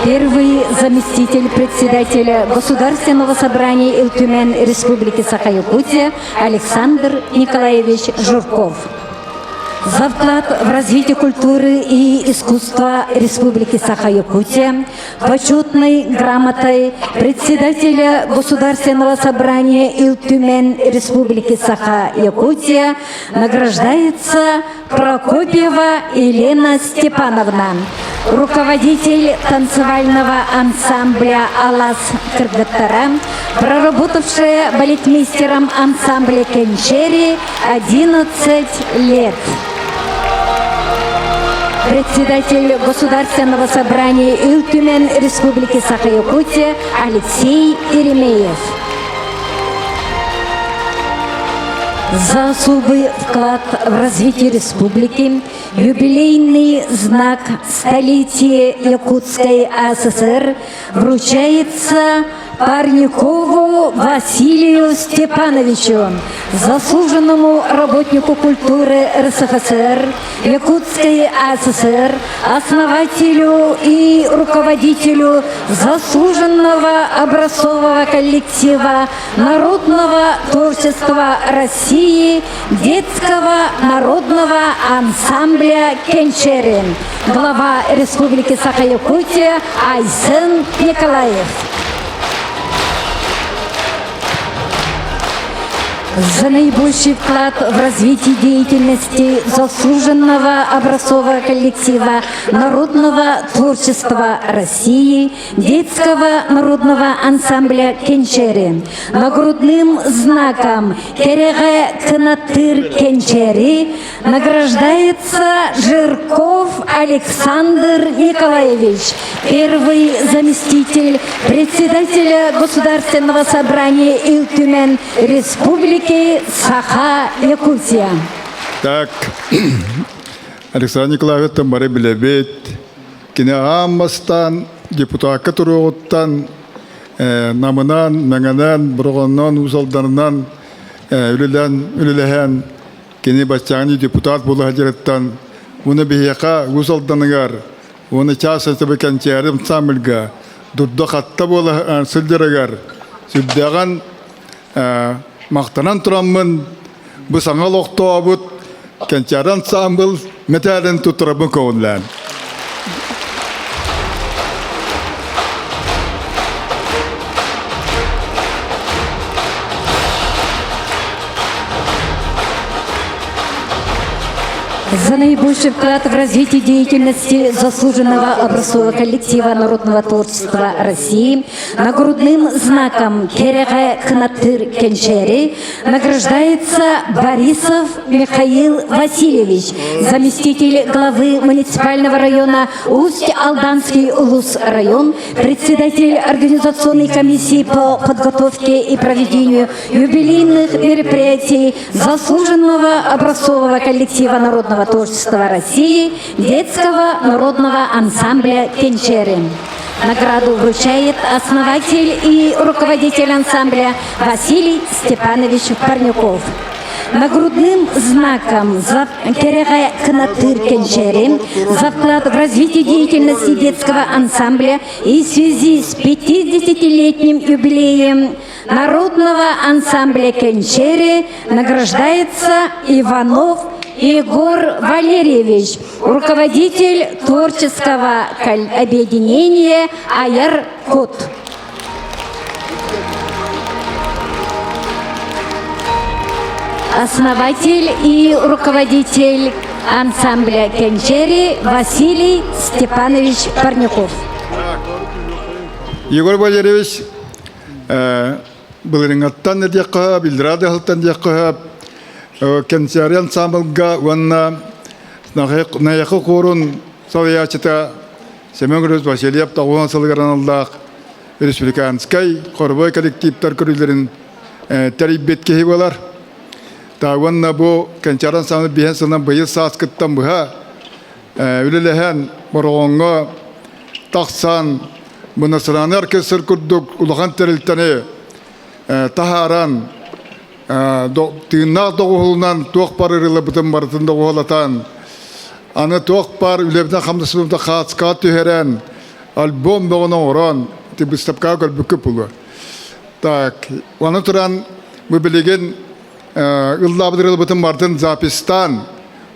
Первый заместитель председателя Государственного собрания Илтюмен Республики Саха-Якутия Александр Николаевич Журков. За вклад в развитие культуры и искусства Республики Саха-Якутия почетной грамотой председателя Государственного собрания Илтюмен Республики Саха-Якутия награждается Прокопьева Елена Степановна, руководитель танцевального ансамбля «Алас Кыргыттара», проработавшая балетмейстером ансамбля «Кенчери» 11 лет. Председатель Государственного собрания Илтюмен Республики Саха-Якутия Алексей Еремеев. За особый вклад в развитие республики юбилейный знак столетия Якутской АССР вручается Парникову Василию Степановичу, заслуженному работнику культуры РСФСР, Якутской АССР, основателю и руководителю заслуженного образцового коллектива народного творчества России детского народного ансамбля «Кенчерин», глава Республики Саха-Якутия Айсен Николаев. За наибольший вклад в развитие деятельности заслуженного образцового коллектива народного творчества России, детского народного ансамбля «Кенчери». Нагрудным знаком Кереге Кынатыр Кенчери награждается Жирков Александр Николаевич, первый заместитель председателя Государственного собрания Илтюмен Республики Саха-Якутия. Так, Александр Николаевич бары билэбит. Кини аан бастаан депутакка туруоҕуттан намынан, мэҥэнэн, бороҕоннон, Уус Алданынан үлэлээн, үлэлэһэн кини баччааҥы депутат буола сылдьарыттан уонна биһиэхэ Уус Алданыгар уонна чаас этэ кэнчээри ансамбльга дурда-хатта буола сылдьарыгар сүрдээҕин махтанан тураммын бу саҥа олохтообут кэнчээри ансамбль мэтээлин туттарабын көҥүллээн. За наибольший вклад в развитие деятельности заслуженного образцового коллектива народного творчества России нагрудным знаком Кереге Кнатыр Кенчери награждается Борисов Михаил Васильевич, заместитель главы муниципального района Усть-Алданский Улус-район, председатель организационной комиссии по подготовке и проведению юбилейных мероприятий заслуженного образцового коллектива народного творчества России детского народного ансамбля «Кенчеры». Награду вручает основатель и руководитель ансамбля Василий Степанович Парнюков. Нагрудным знаком за Керега Кнатыр Кенчери за вклад в развитие деятельности детского ансамбля и в связи с 50-летним юбилеем народного ансамбля Кенчери награждается Иванов Егор Валерьевич, руководитель творческого объединения «Аяр Кот». Основатель и руководитель ансамбля Кенчери Василий Степанович Парнюков. Егор Валерьевич былырыҥаттан диэххэ биллэрээ дыһалтан диэххэ кэнсиэри ансамблга уонна Найахы хуорун салайааччыта Семен Григорьевич Васильев тоҕуһун сылыгар аналлаах республиканскай хоровой коллективтар көрүүлэрин тэрийбит киһи буолар. Та уонна бу кэнчээрэн саҥа биһэн сылынан быйыл сааскыттан быһа үлэлэһэн Бороҕоҥҥо тахсан Национальный оркестр курдук улахан тэрилтэни таһааран тыыннаах доҕуһулунан туох бар ырылабытын барытын доҕуһулатан аны туох бар үлэбитин хамнаспытын хаацкаҕа түһэрэн альбом бөҕөнү оҥорон ити быыстапкаҕа көрбүккүт буолуо. Так, аны туран бу билигин ыллаабыт ырылыбытын барытын запистаан,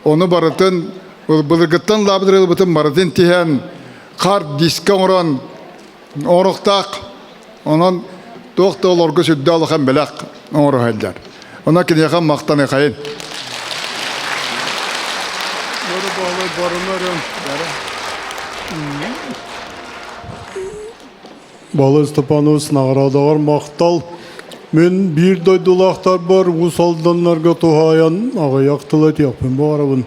ону барытын былыргыттан ыллаабыт ырылыбытын барытын тиһэн хар диска оҥорон оҥоруохтаах. Онон туох да олорго сүрдээх улахан бэлэх оҥоро сылдьар. Онон киниэхэ махтаныхайын. Балы Степанович наҕараадалар махтал. Мин биир дойдулаахтарбар Уус Алданнарга туһаайан аҕыйах тыл этиэхпин баҕарабын.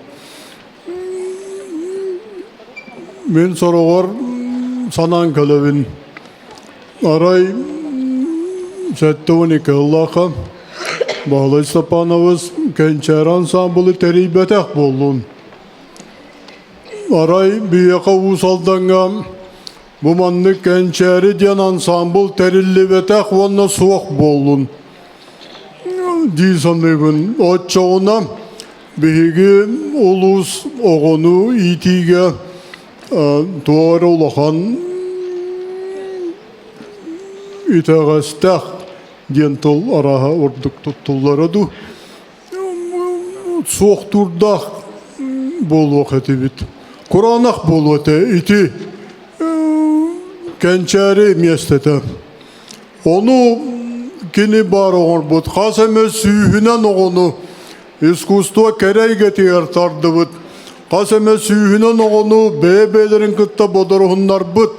Мин сороҕор санаан кэлэбин. Арай 72 сыллаахха Баһылай Степанович Кэнчээри ансаамбылы тэрийбэтэх буоллун. Арай биһиэхэ Уус Алдаҥҥа бу маннык Кэнчээри диэн ансаамбыл тэриллибэтэх уонна суох буоллун дии саныыбын. Оччоҕуна Биһиги улуус оҕону иитиигэ туох эрэ улахан итэҕэстээх диэн тыл арааһа ордук туттуллара дуу суохтуурдаах буолуох этибит. Кураанах буолуо этэ ити кэнчээри миэстэтэ. Ону кини баар оҥорбут хас эмэ сүүһүнэн оҕону Искусство кэрэ эйгэтигэр тардыбыт, хас эмэ сүүһүнэн оҕону бэйэ-бэйэлэрин кытта бодоруһуннарбыт,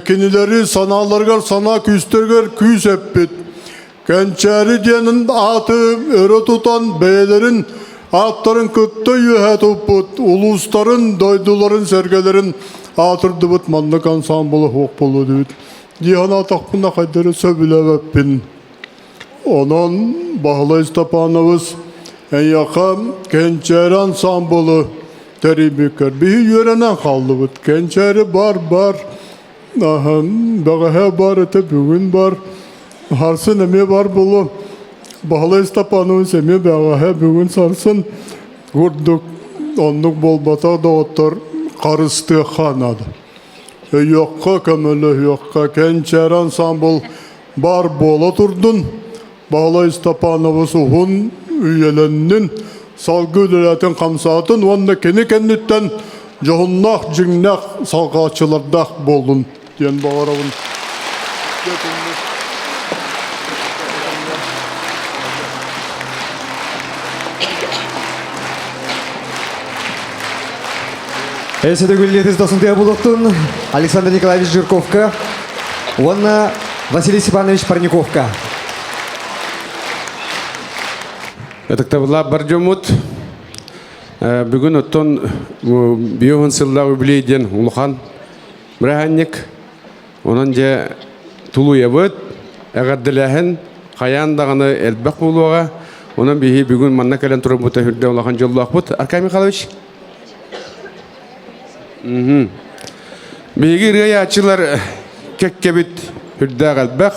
кинилэри санааларыгар санаа күүстэригэр күүс эппит. Кэнчээри диэн ааты өрө тутан бэйэлэрин ааттарын кытта үөһэ туппут, улуустарын, дойдуларын, сэргэлэрин аатырдыбыт маннык ансаамбыла суох буолуо диэбит. Дии санаатахпына хайдары сөбүлээбэппин. Онон Баһылай Степанович эйиэхэ Кэнчээри ансаамбылы тэрийбиккэр биһи үөрэнэн хааллыбыт. Кэнчээри бар бар, бэҕэһээ бар этэ, бүгүн бар, сарсын эмиэ бар буолуо. Баһылай Степанович эмиэ бэҕэһээ, бүгүн, сарсын курдук оннук буолбатах доҕоттор харыстыахха наада. Өйүөххэ, көмөлөһүөххэ, Кэнчээри ансаамбыл баар буола турдун, Баһылай Степанович уһун үйэлэннин, салгыы үлэлээтин хамсаатын уонна кини кэнниттэн дьоһуннаах дьиҥнээх салҕааччылардаах буоллун диэн баҕарабын. Эссе төгүллетиз досунтуя булуктун Александр Николаевич Жирковка уонна Василий Степанович Парниковка. Ытыктабыллаах бар дьоммут, бүгүн оттон биоһун сыллаах үбүлүөй диэн улахан бырааһынньык. Онон дьэ тулуйабыт, эҕэрдэлээһин хайаан даҕаны элбэх буолуоҕа. Онон биһи бүгүн манна кэлэн турарбыта үрдэ улахан дьоллоохпут. Аркадий Михайлович? Биһиги ырыайааччылар кэккэбит үрдээх элбэх.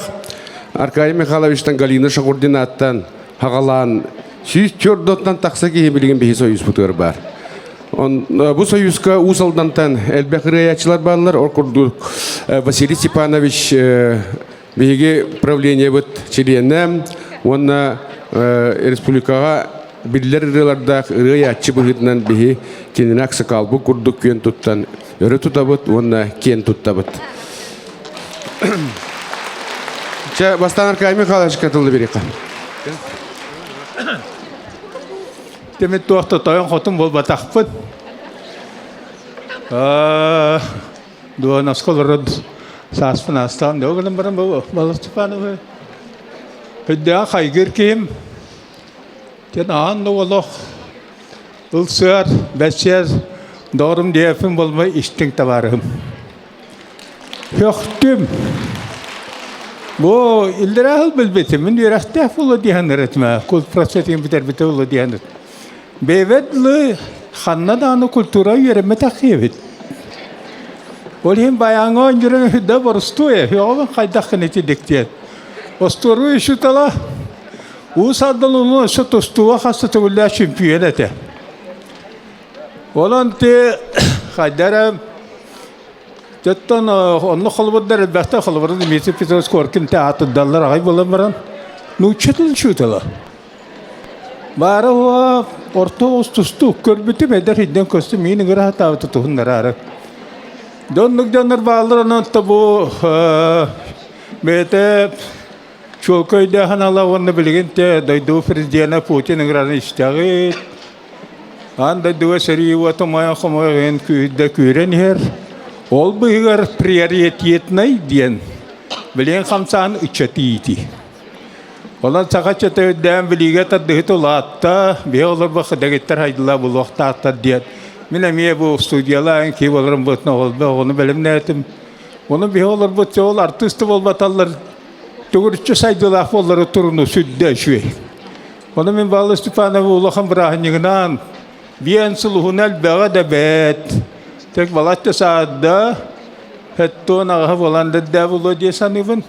Аркадий Михайловичтан Галина Шагурдинаттан хагалаан 104 тахса киһи билигин биһи союзпутугар баар. Бу союзка Уус Алдантан элбэх ырыайааччылар бааллар. Ол курдук Василий Степанович биһиги правлениебыт чилиэнэ уонна республикаҕа биллэр ырыалардаах ырыайааччы быһыытынан биһи кинини аксакалбыт курдук күөн туттан өрө тутабыт уонна киэн туттабыт. Чэ, бастаан Аркадий Михайловичка тылы бериэххэ. Темит туохта тойон хотун буолбатахпыт. Дуонаска олорон сааспын аастаан доо гынан баран Балыс Степановы Өйдөөх хайгыр киһим Тен аан да олох ылсыар, бэссиэр доҕорум диэппин болмай истиҥ табаарыһым. Хөхтүм. Бу иллэрээ билбитим. Мин үөрэхтээх буолуо диэн этим. Кул процессин бүтэрбитэ буолуо диэн. Бэйэбэт дылы ханна даҕаны культура үөрэммэтэх киһибит. Ол иһин байааҥҥа оонньуурун үрдэ борустуой, үөҕүн хайдах гына итинник диэн. Остуоруй учуутала Уус Алдан улууһун өссө тустууга хаста төгүллээх чемпион этэ. Онон ти хайда эрэ Оттон онно холобурдар элбэхтэр холобурун Дмитрий Петрович Коркин аатырдаллар аҕай буолан баран нуучча тылын учуутала. Баара уо орто оҕус тустуук көрбүтүм эдэр ирдэн көстүм миин ыҥыра сатаабыта туһуннараары. Дьоннук дьоннор бааллар онон бу бэйэтэ чуолкай өйдөөһүн ала уонна билигин те дойду президенэ Путин ыҥырарын истэҕит. Аан дойдуга сэрии уота умайан хомойон күүрдэ күүрэн иһэр. Ол быыһыгар приоритетнай диэн билигин хамсаан ыччатыы Онон саха ыччата үрдээн билиигэ тардыһыт улаатта, биһи олорбох дэгиттэр хайдылаа булуохтаахтар диэн. Мин эмиэ бу студиялаан киһи болорум бытна олбе оҕону бэлэмнээтим. Ону биһи олорбут ол артыыс да буолбаталлар төгүрүччү сайдыылаах буоллары туруну сүрдэ үчүгэй. Ону мин Павел Степанов улахан бырааһынньыгынан биэн сыл уһун элбэҕэ да бэт. Тек балачча саадда, хэттуон аҕаһа буолан да булуо дии саныыбын.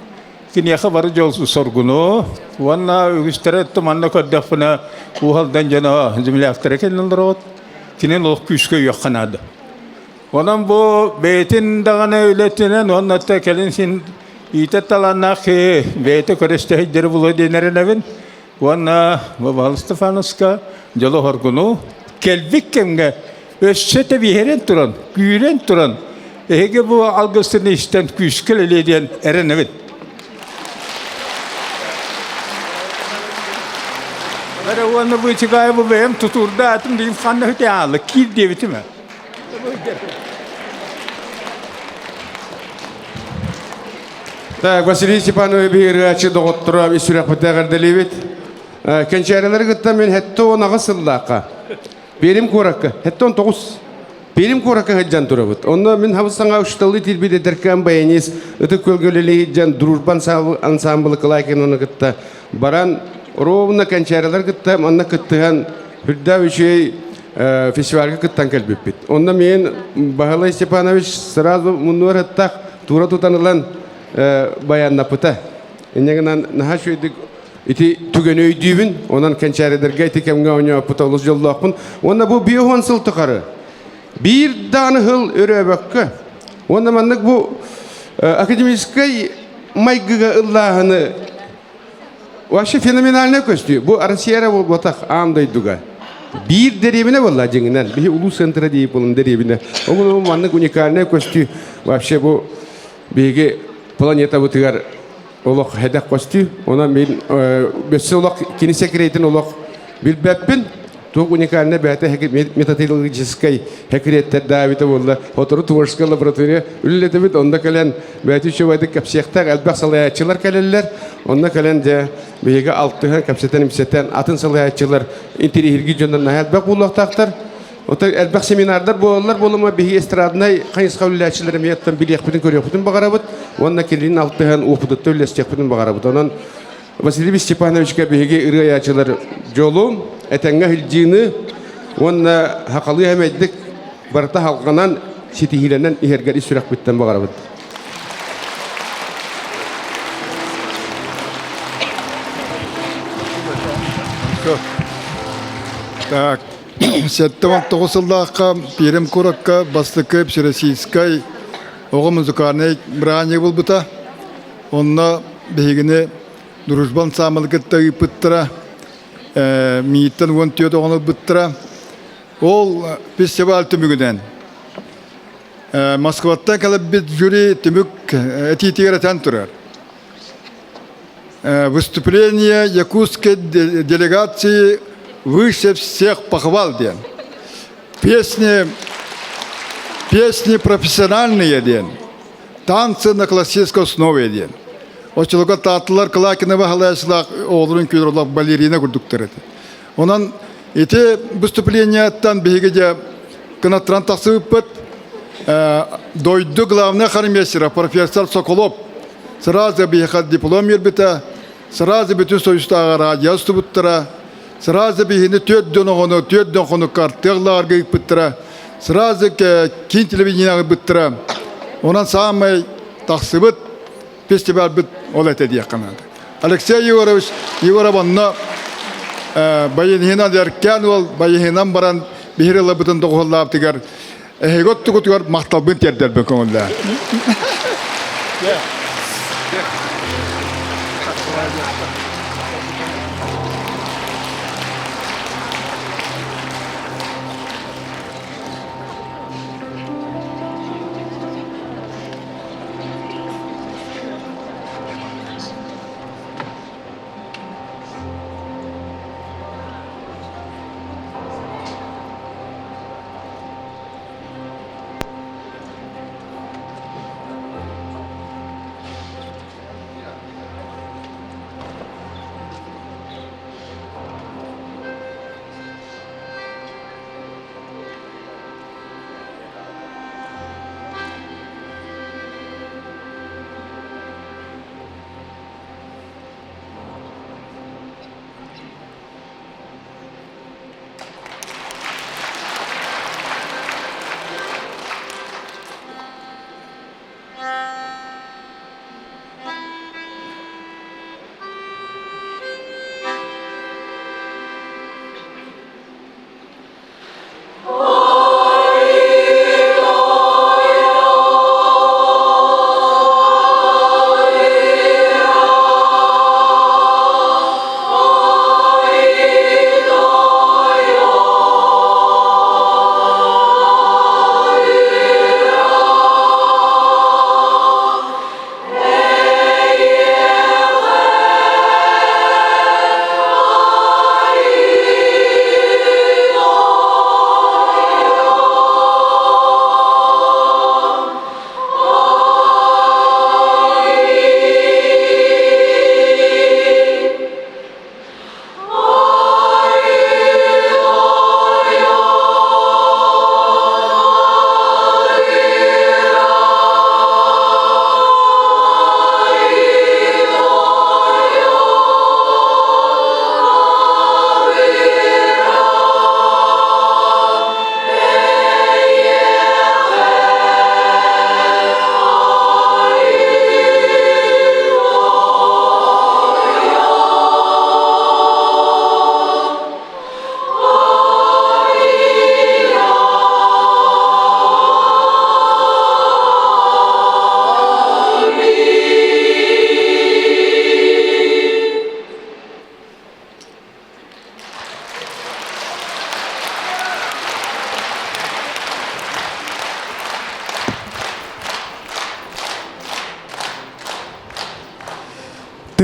Киниэхэ бары дьол соргуну уонна үгүстэрэ манна көрдөхпүнэ Уһалдан дьоно земляктара кэлэн олороҕут. Кини олох күүскэ өйүөххэ наада. Онон бу бэйэтин даҕаны үлэтинэн уонна кэлин син иитэр талааннаах киһи бэйэтэ көрүстэһийдэри булуо диэн эрэнэбин. Уонна Павел Стефановска дьолу-хоргуну кэлбит кэмҥэ өссө тэбиһэрэн туран, күүрэн туран, эһиги бу алгыстыны истэн күүскэ үлэлиэ диэн эрэнэбит. Бары уонна бу Чикаевы бэйэм тутуурдаатым дейм ханна хүтэ аалы киир диэбитим. Так, Василий Степанович биһиги доҕотторо ис сүрэхпитэ эҕэрдэлиибит. Кэнчээрилэри кытта мен хетте он аҕыс сыллаахха Перим куоракка, хетте он тоҕус Перим куоракка сылдьан турабыт. Онно мин хабыс-саҥа учууталлыы тиийбит эдэркээн баянист Ытык Күөлгэ үлэлии сылдьан Дружба ансамблы Кылайкинаны кытта баран ровно кэнчээрилэр кытта манна кыттыһан үрдээх үчүгэй фестивальга кыттан кэлбиппит. Онно миин Баһылай Степанович сразу муннуар ыттах тура тутан ылан баяннаппыта. Инньэ гынан наһаа үчүгэйдик ити түгэни өйдүүбүн. Онон кэнчээрилэргэ ити кэмҥэ оонньооппута олус дьоллоохпун. Уонна бу 50 сыл тухары биир даҕаны сыл өрөөбөккө уонна маннык бу академическай майгыга ыллааһыны Вообще феноменальная көстүү. Бу Россия эрэ буолбатах аан дойдуга. Биир дэриэбинэ буолла дьиҥинэн. Биһи улуус центра диир буолан дэриэбинэ. Ол маннык уникальная көстүү вообще бу биһиги планетабытыгар олох хэдэх көстүү. Онон мин өссө олох кини секретин олох билбэппин. Туох уникальнай бэйэтэ методологическай секреттэрдээбитэ буолла. Сотору творческая лаборатория үлэлэтэбит. Онно кэлэн бэйэтэ үчүгэйдик кэпсиэхтээх элбэх салайааччылар кэлэллэр. Онно кэлэн дьэ биһиги алтыһан, кэпсэтэн-ипсэтэн атын салайааччылар интэриэһиргии дьоннор наһаа элбэх буолуохтаахтар. Оттон элбэх семинардар буолаллар буолума биһиги эстраднай хайысха үлэлээччилэр эмиэ оттон билиэхпитин көрүөхпүтүн баҕарабыт уонна кинилиин алтыһан уопутуттан үллэстиэхпитин баҕарабыт. Онон Василий Степановичка биһиги ырыайааччылар дьолу, этэҥҥэ сылдьыыны уонна хахалыы эмэйдик барыта халҕанан, ситиһиилэнэн иһэргэр ис сүрэхпиттэн баҕарабыт. Так, 79 сыллаахха Пермь куоракка бастакы Всероссийскай оҕо музыкальнай бырааһынньыга буолбута. Онно биһигини Дружба ансаамбылы кытта ыыппыттара, мииттэн 14 оҕону ылбыттара. Ол фестиваль түмүгүнэн Москваттан кэлбит жюри түмүк этиитигэр этэн турар. Выступление якутской делегации выше всех похвал диэн. Песни, песни профессиональные диэн. Танцы на классической основе диэн. Оччолорго таатталар Кылакинова халаачылаах оҕолорун күлэр балерина курдуктар этэ. Онон ити выступленияттан биһиги дьэ кынаттаран тахсыбыппыт. Дойду главный хормейстера профессор Соколов сразу биһиэхэ диплом биэрбитэ, сразу бүтүн союзтааҕы радио устубуттара, сразу биһини түөрт дьон оҕону түөрт дьон хонукка артыах лааҕырга ыыппыттара, сразу киин телевидениеҕа ыыппыттара. Онон саамай тахсыбыт фестивальбыт ол этэ диэххэ наада. Алексей Егорович Егоров онно байыһынан эркээн уол байыһынан баран биһири ылабытын доҕуһуллаабытыгар эһиги оттугутугар махталбын тиэрдэрбин көҥүллээн.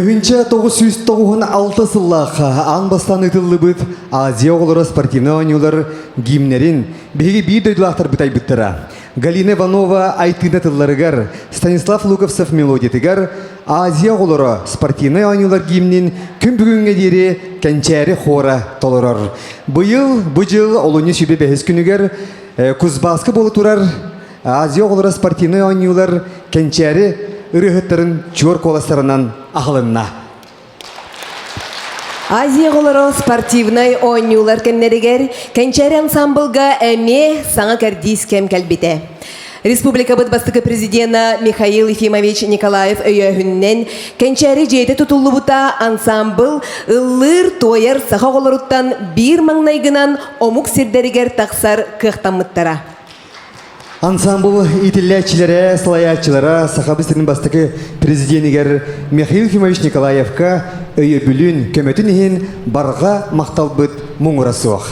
1996 сыллаахха аан бастаан ыытыллыбыт Азия оҕолоро спортивнай оонньуулар гимнэрин биһиги биир дойдулаахтарбыт айбыттара. Галина Иванова айтыына тылларыгар, Станислав Луковцев мелодиятыгар Азия оҕолоро спортивнай оонньуулар гимнин күн бүгүҥҥэ диэри Кэнчээри хора толорор. Быйыл бу дьыл олунньу сүбэ бэһис күнүгэр Кузбасска буола турар Азия оҕолоро спортивнай оонньуулар Кэнчээри ырыаһыттарын чуор куоластарынан аһылынна. Азия оҕолоро спортивнай оонньуулар кэмнэригэр Кэнчээри ансамблга эмиэ саҥа кэрдиис кэм кэлбитэ. Республикабыт бастакы президена Михаил Ефимович Николаев өйөөһүнүнэн Кэнчээри дьиэтэ тутуллубута ансамбл ыллыыр-туойар саха оҕолоруттан биир маҥнайгынан омук сирдэригэр тахсар кыахтаммыттара. Ансамбл иитиллээччилэрэ, салайааччылара Сахабыт сирин бастакы президенигэр Михаил Ефимович Николаевка өйөбүлүн, көмөтүн иһин барҕа махталбыт муҥура суох.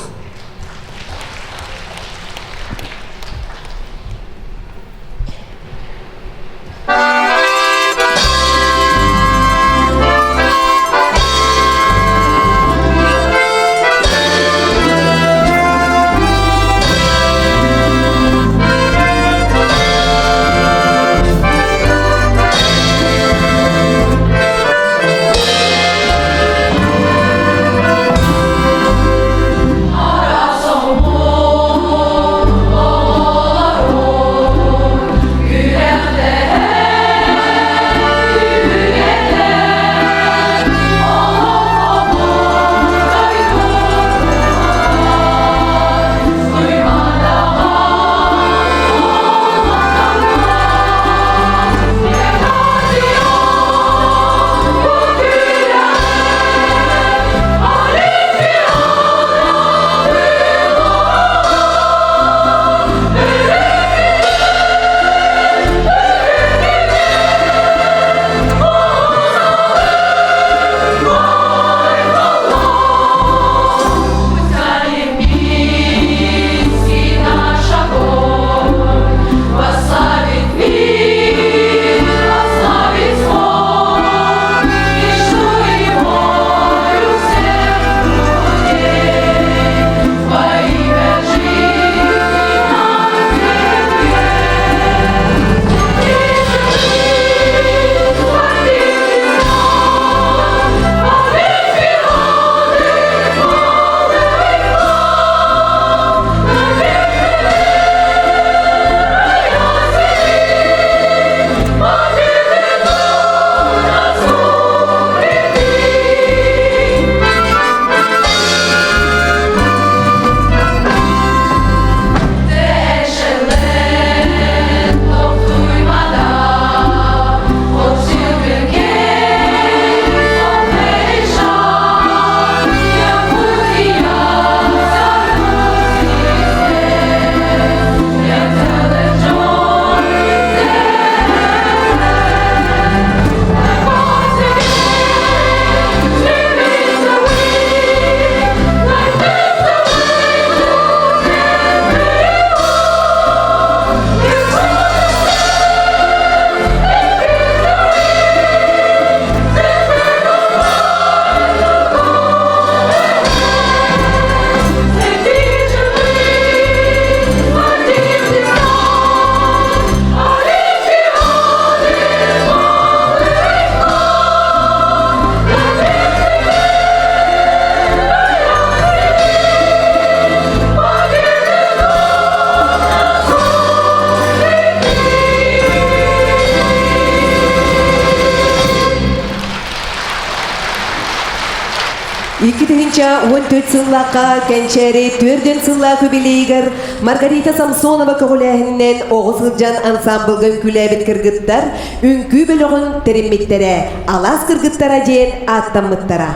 2014 сыллаахха Кэнчээри төрдүн сыллаах юбилейигэр Маргарита Самсонова көҕүлээһининэн оҕо сылдьан ансамблга үҥкүүлээбит кыргыттар үҥкүү бөлөҕүн тэриммиттэрэ, Алаас кыргыттара диэн ааттаммыттара.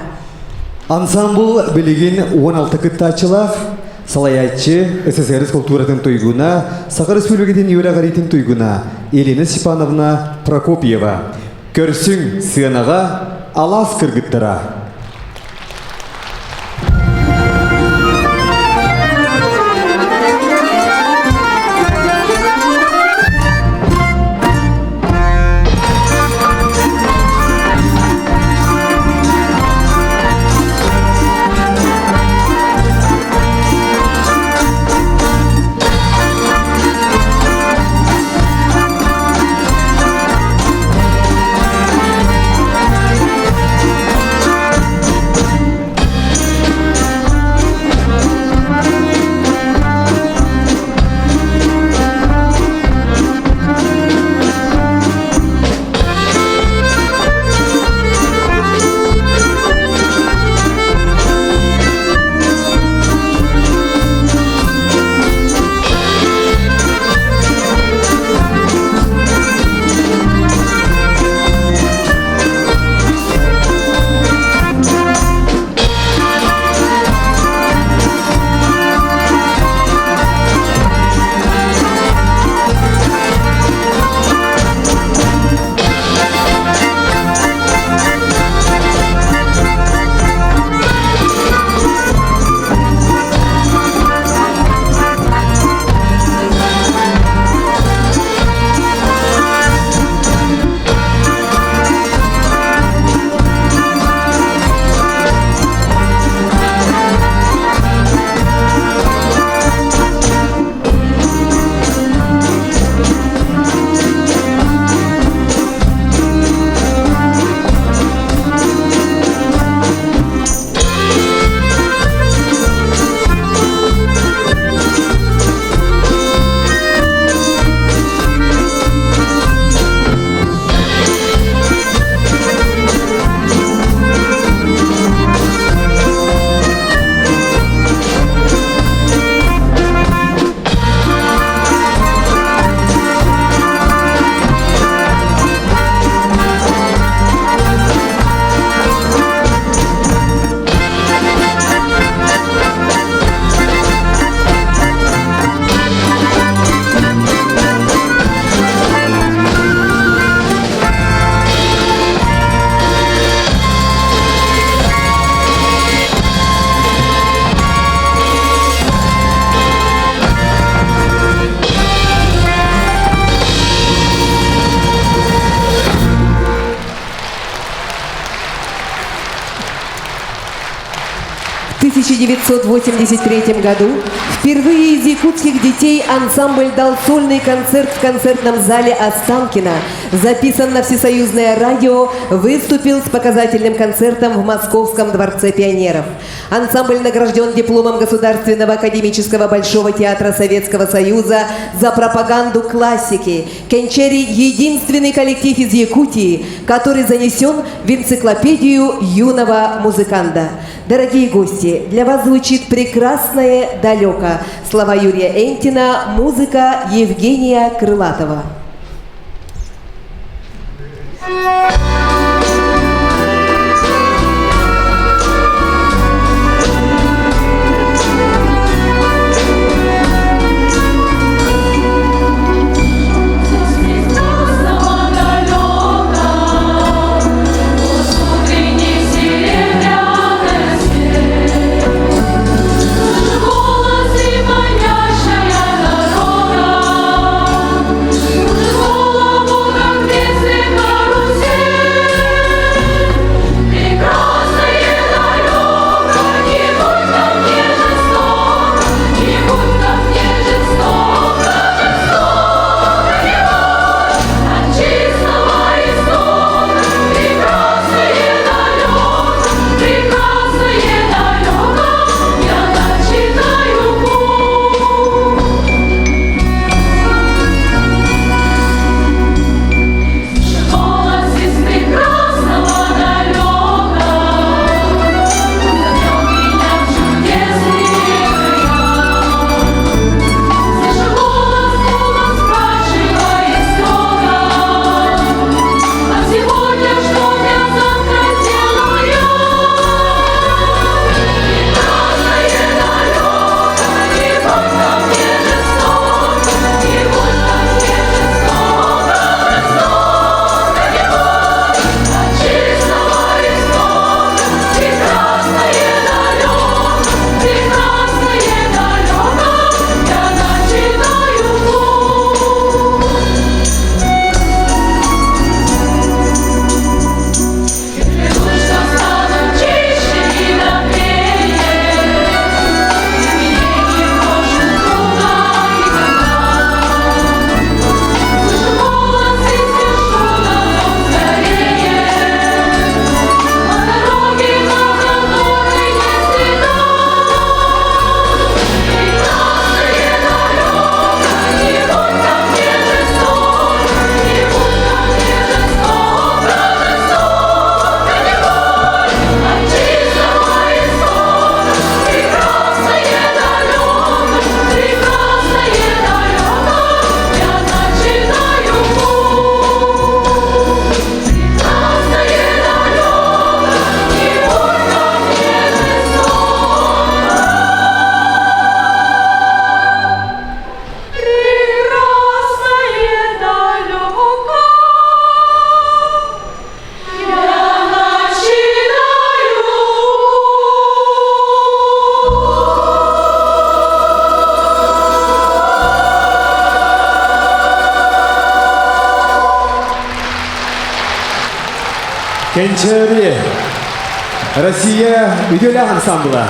Ансамбл билигин 16 кыттааччылаах, салайааччы СССР култууратын туйгуна, Саха Республикатын үөрэҕириитин туйгуна Елена Степановна Прокопьева. Көрсүҥ сыанаҕа алаас кыргыттара. 1983 году впервые из якутских детей ансамбль дал сольный концерт в концертном зале Останкино. Записан на Всесоюзное радио, выступил с показательным концертом в Московском дворце пионеров. Ансамбль награжден дипломом Государственного академического Большого театра Советского Союза за пропаганду классики. Кенчери – единственный коллектив из Якутии, который занесен в энциклопедию юного музыканта. Дорогие гости, для вас звучит «Прекрасное далеко». Слова Юрия Энтина, музыка Евгения Крылатова. Кэнчээри Россия үтүөлээх ансамбла.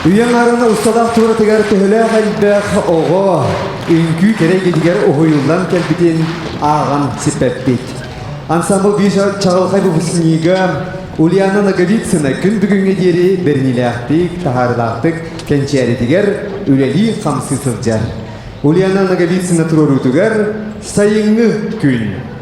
Үйэн арына усталаах туратыгар төһөлөөх элбэх оҕо үҥкүү кэрэ эйгэтигэр уһуйуллан кэлбитин ааҕан сиппэппит. Ансамбл биир чаҕылхай выпускнига Ульяна Ноговицына күн бүгүҥҥэ диэри бэриниилээхтик, таһаарыылаахтык кэнчээритигэр үлэлии-хамсыы сылдьар. Ульяна Ноговицына туруоруутугар сайыҥҥы күн.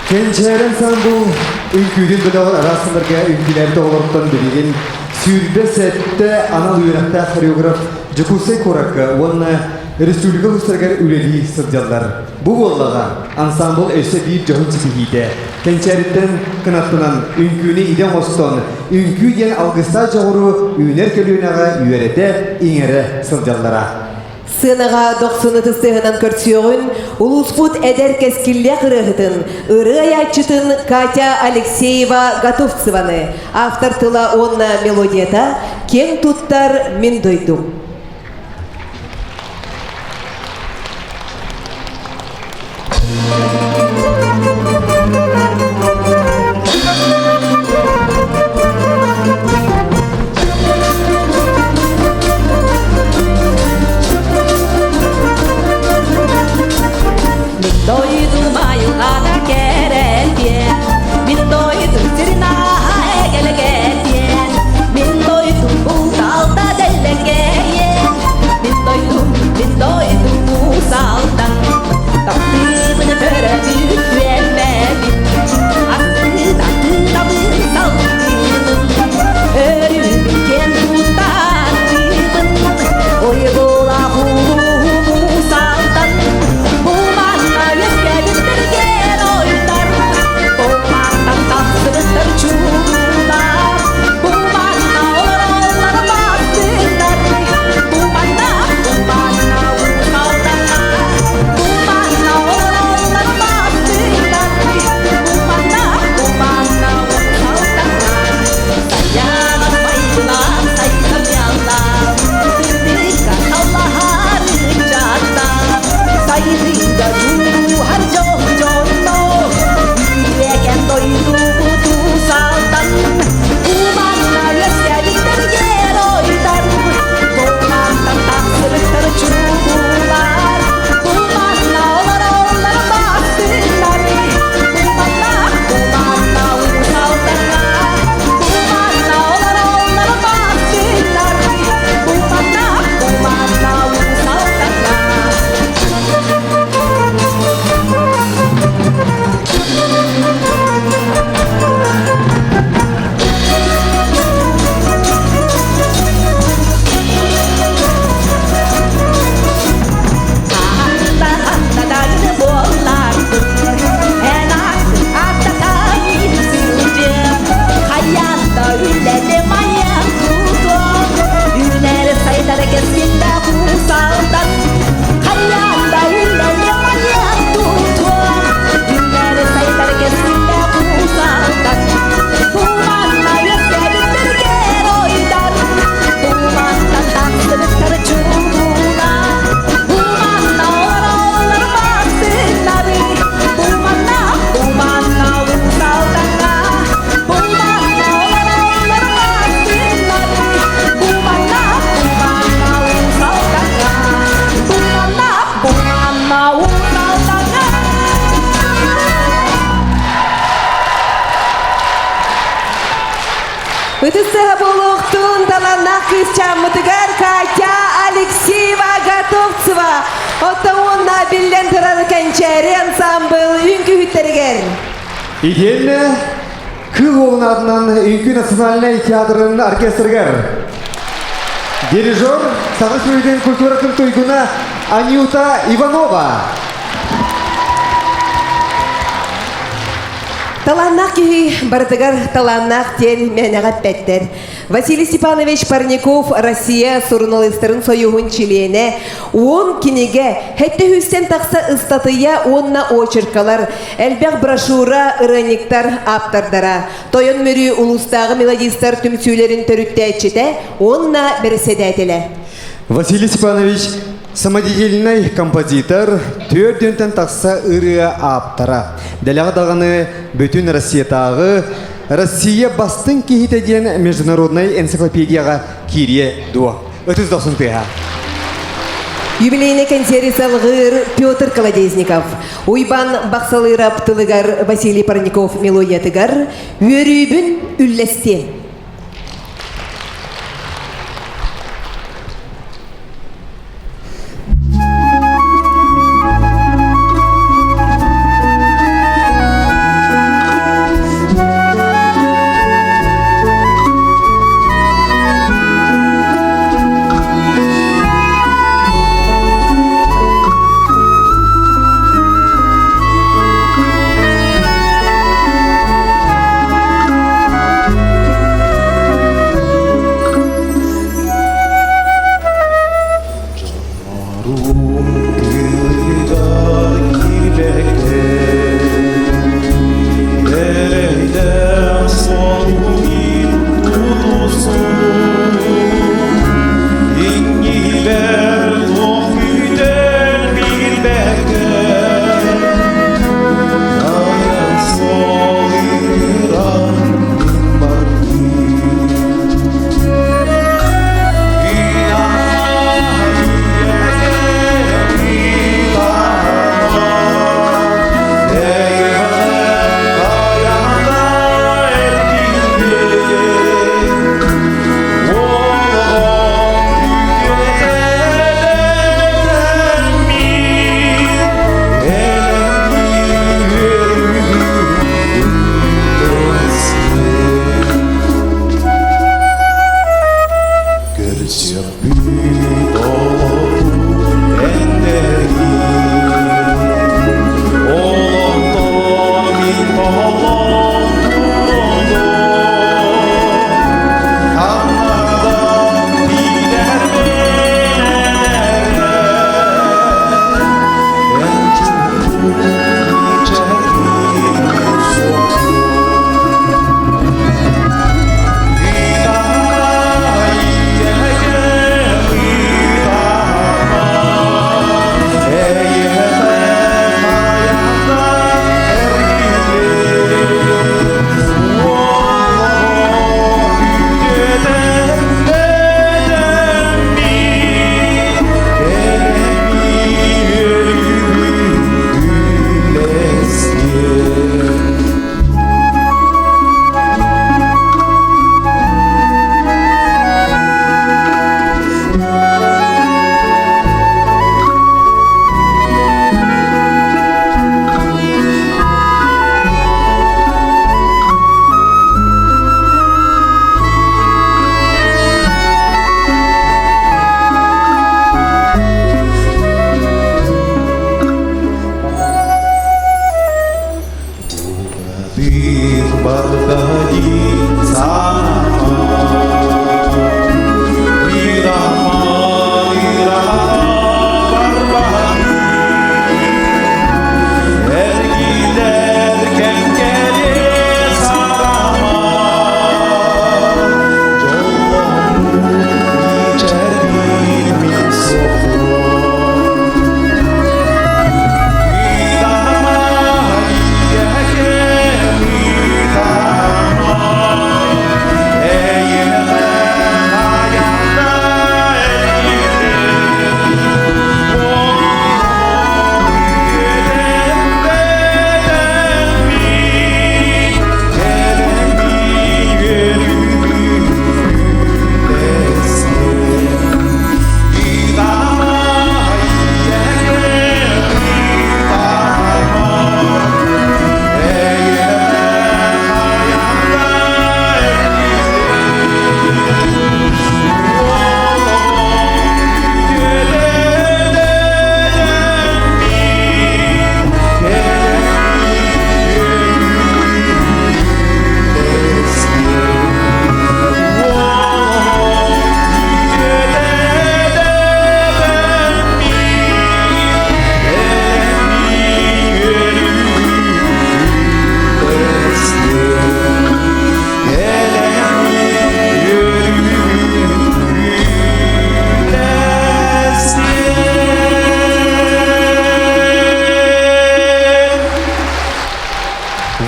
Кэнчээри ансаамбыл үҥкүүтүн бөлөҕөр араас сылларга үҥкүүлээбит оҕолортон билигин 27 анал үөрэхтээх хореограф Дьокуускай куоракка уонна республика улуустарыгар үлэлии сылдьаллар. Бу буоллаҕа ансаамбыл өссө биир дьоһун ситиһиитэ. Кэнчээриттэн кынаттанан үҥкүүнү идэ оҥостон, үҥкүү диэн алгыстаах дьоҕуру үүнэр көлүөнэҕэ үөрэтэ, иҥэрэ сылдьаллара. Сыанаҕа дохсун ытыстыһынан көрсүөҕүн улууспут эдэр кэскиллээх ырыаһытын, ырыа айааччытын Катя Алексеева Готовцеваны, автор тыла уонна мелодията «Киэҥ туттар мин дойдум». Мин дойдум айылҕата кэрэлиэн, мин дойдум сирин ааһа эгэлэгэтиэн, мин дойдум булталта дэллэҥэйэн, мин дойдум, мин дойдум муус алтан, таптыыбын төрөөбүт үөлбэбин, астыыта тыытабын салгыыбын, өрүүбүн киэн туттааттыыбын, ойгулаах улуу муус алтан, бу манна үөскээбиттэр геройдар, бу мантан тахсыбыттар чулуулар, бу манна олороллор бастыҥнар, бу манна, бу манна уус Алдаҥҥа, бу манна олороллор бастыҥнар, бу манна, бу манна уус Алдаҥҥа. Сайаҕас майгылаах сайдамньаллаах, сырдыкка талаһар ыччаттаах, сайдыыга дьулуһар дьон дьонноох, үтүөкэн дойдубут Уус Алдан, Кубанна үөскээбиттэр геройдар, Кубантан тахсыбыттар чулуулар, Кубанна олороллор бастыҥнар, Кубанна, Кубанна Уус Алдаҥҥа, Кубанна олороллор бастыҥнар, Кубанна, Кубанна Уус Алдаҥҥа. Ханна буолларбын, эн ааккын ааттатайын сылдьыам, хайаан да үлэлим айан тутуом, үүнэр сайдар кэскиллээх уус Алдан. Хайаан да үлэлим айан тутуом, үүнэр сайдар кэскиллээх уус Алдан. Бу манна үөскээбиттэр геройдар, бу мантан тахсыбыттар чулуулар, бу манна олороллор бастыҥнар, бу манна, бу манна Уус Алдаҥҥа, бу манна олороллор бастыҥнар, бу манна, бу манна Уус Алдаҥҥа, бу манна, бу манна Уус Алдаҥҥа. Ытыс буолуохтун таланнаах кыысчааммытыгар Катя Алексеева Готовцева оттон биллэн турар Кэнчээри ансаамбыл үҥкүүһүттэригэр. Итиэннэ Кыыл Уолун аатынан Үҥкүү национальнай театрын оркестрыгар дирижер Саха Республикатын культуратын туйгуна Анюта Иванова. Талааннаах киһи барытыгар талааннаах диэн мээнэҕэ эппэттэр. Василий Степанович Парников Россия суруналыыстарын союһун чилиэнэ, 10 кинигэ, хэттэ сүүстэн тахса ыстатыйа уонна очеркалар, элбэх брошюра, ырыанньыктар ааптардара, Тойон Мүрү улуустааҕы мелодистар түмсүүлэрин төрүттээччитэ уонна бэрэссэдээтэлэ. Василий Степанович самодеятельнай композитор, түөрт тахса ырыа ааптара. Дэлэҕэ даҕаны бүтүн Россиятааҕы Россия бастыҥ киһитэ диэн международнай энциклопедияҕа киириэ дуо? Ытыс дохсун тыаһа. Юбилейный концерт салгыыр Петр Колодезников, Уйбан Бахсалыырап тылыгар Василий Парников мелодиятыгар «Үөрүүбүн үллэстиэм». Көрсүөхпүт олоҕу эннэргин Олохтон мин толлон Ханна тиийдэрбин эрэ Эн чугуй мичээргин Yeah.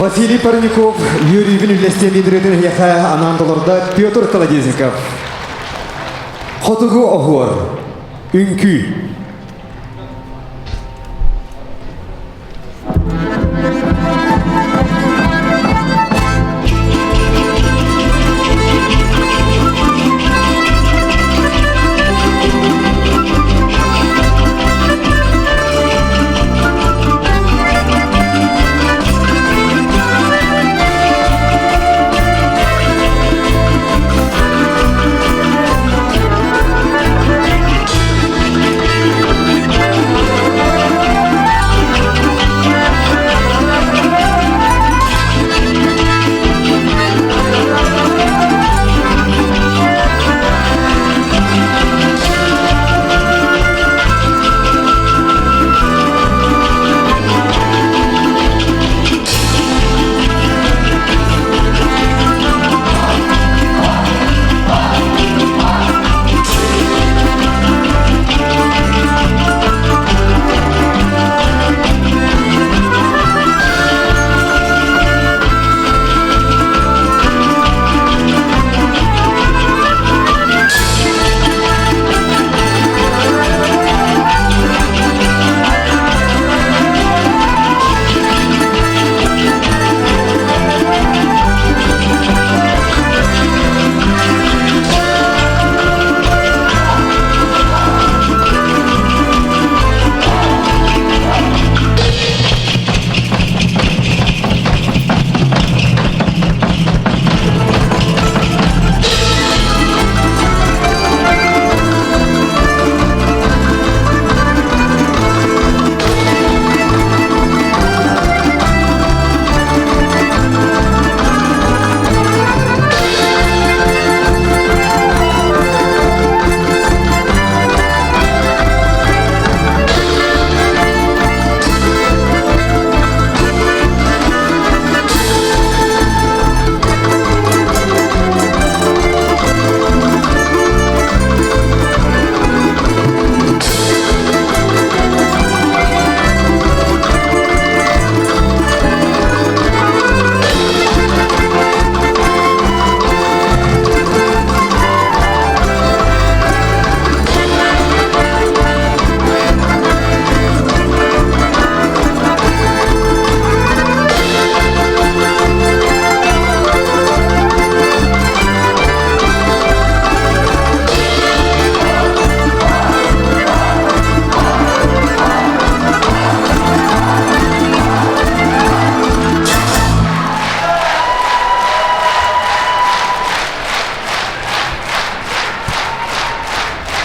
Василий Парников, Юрий Винүллэстиэн лидерин эһиэхэ анаан толордо Петр Колодезников. Хотугу оһуор. Үҥкүү.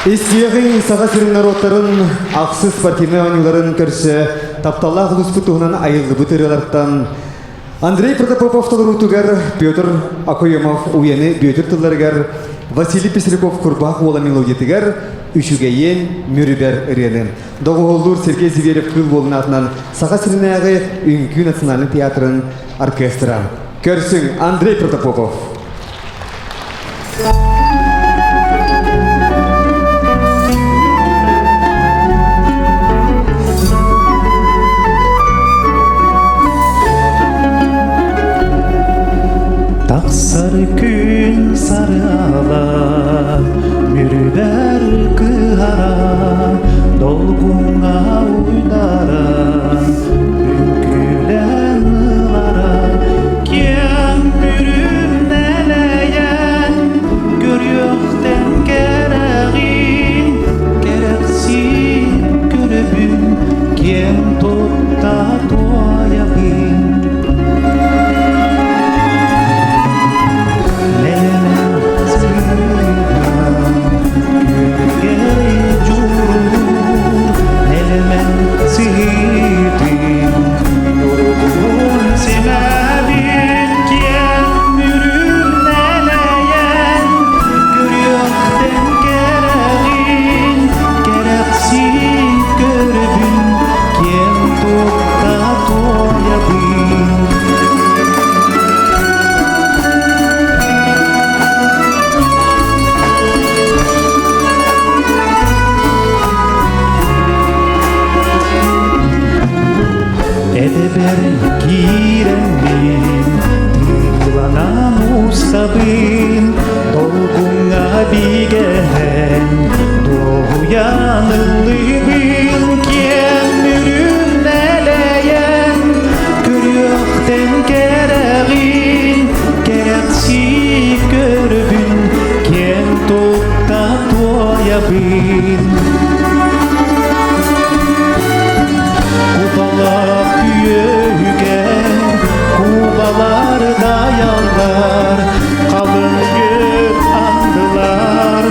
Истиэҕиҥ Саха сирин норуоттарын ахсыс спортивнай оонньууларын көрсө тапталлаах улууспут туһунан айыллыбыт ырыалартан Андрей Протопопов толоруутугар Петр Окоемов Уйаны Бүөтүр тылларыгар Василий Пестряков Курбаах уола мелодиятыгар Үчүгэйиэн Мүрүбэр ырыаны доҕуһуоллуур Сергей Зверев Кыыл Уолун аатынан Саха сиринээҕи Үҥкүү национальнай театрын оркестра. Көрсүҥ Андрей Протопопов. Тахсар күн сарыала, мүрүбэр кыһара, долгуҥҥа уйдара, үҥкүүлэн ылара, Киэҥ бүрүм нэлэйэн, көрүөхтэн кэрэҕин, кэрэхсии көрөбүн, киэн тутта туойабын. Нэлэмэн сыһыан, күөрэгэй дьулуур, нэлэмэн сыһыытын, Ньургуһун симэбин киэҥ мүрүм нэлэйэн, көрүөхтэн кэрэҕин, кэрэхсии көрөбүн, киэн тутта туойабын. Эбэбэр киирэммин, тыыланан устабын, долгуҥҥа бигэһэн, дуоһуйан ыллыыбын, киэҥ үрүҥ нэлэйэн, көрүөхтэн кэрэҕин, кэрэхсии көрөбүн, киэн тутта туойабын. Кубалаах үөһүгэ кубалар дайаллар, халыҥ күн андылар,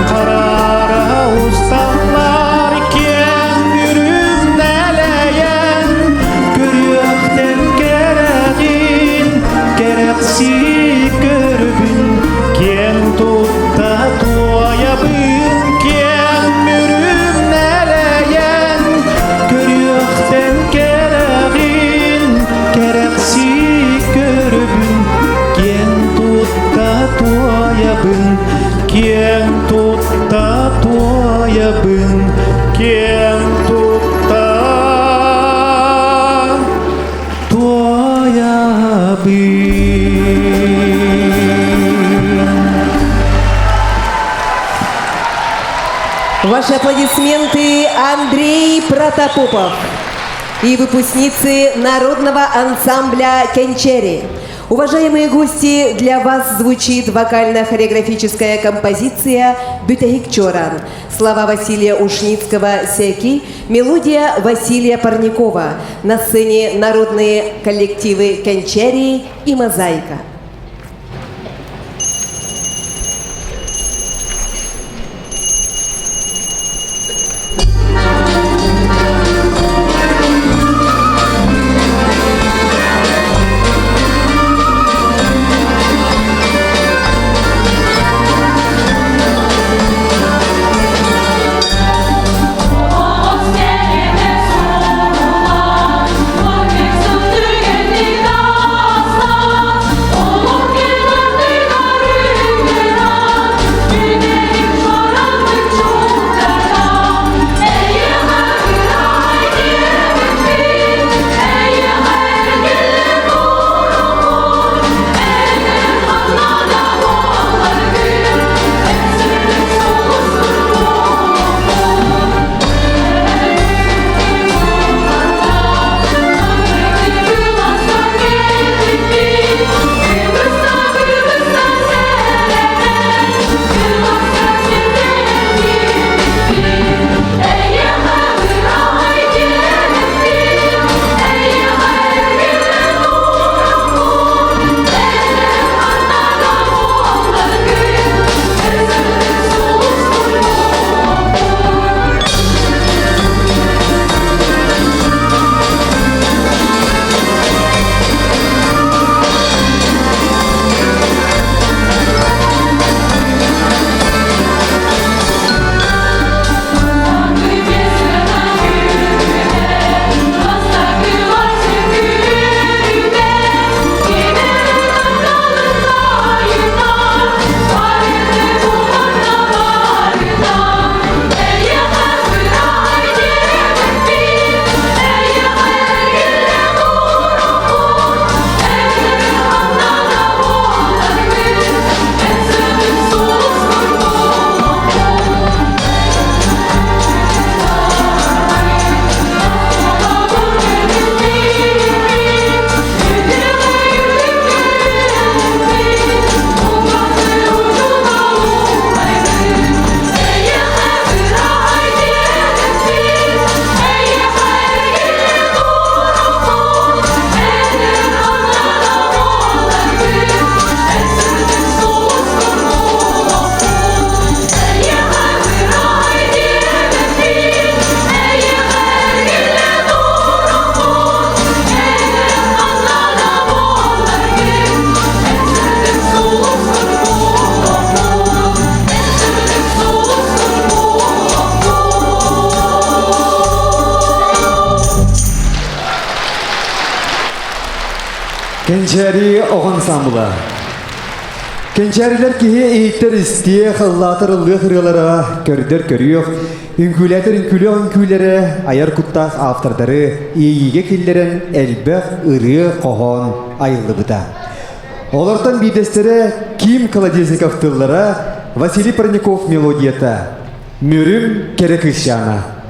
хараара усталлар, киэҥ үрүҥ нэлэйэн, көрүөхтэн кэрэҕин, кэрэхсии көрбүн, киэн тутта туойабын, киэҥ мүрүм нэлэйэн, көрүөхтэн кэрэҕин, кэрэхсии көрөбүн, киэн тутта туойабын, киэн тутта туойабын, киэн тутта туойабын. Ваши аплодисменты Андрей Протопопов и выпускницы народного ансамбля «Кенчери». Уважаемые гости, для вас звучит вокально-хореографическая композиция «Бютахик Чоран». Слова Василия Ушницкого «Сяки», мелодия Василия Парникова. На сцене народные коллективы «Кенчери» и «Мозаика». Кэнчээри оҕо ансамбла. Кэнчээрилэр киһи иһиттэр истиэх, ыллаатар ыллыах ырыалара, көрдөр көрүөх, үҥкүүлээтэр үҥкүүлүөх үҥкүүлэрэ айар куттаах автордары иэйиигэ киллэрэн элбэх ырыа-хоһоон айыллыбыта. Олортон биирдэстэрэ Ким Колодезников тыллара, Василий Парников мелодията «Мүрүм кэрэ кыысчаана».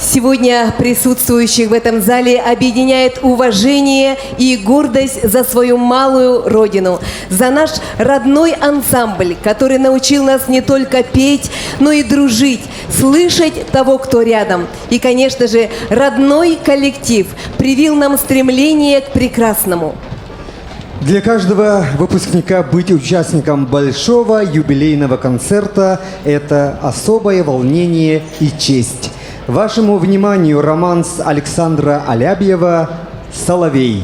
Сегодня присутствующих в этом зале объединяет уважение и гордость за свою малую родину, за наш родной ансамбль, который научил нас не только петь, но и дружить, слышать того, кто рядом. И, конечно же, родной коллектив привил нам стремление к прекрасному. Для каждого выпускника быть участником большого юбилейного концерта – это особое волнение и честь. Вашему вниманию романс Александра Алябьева «Соловей».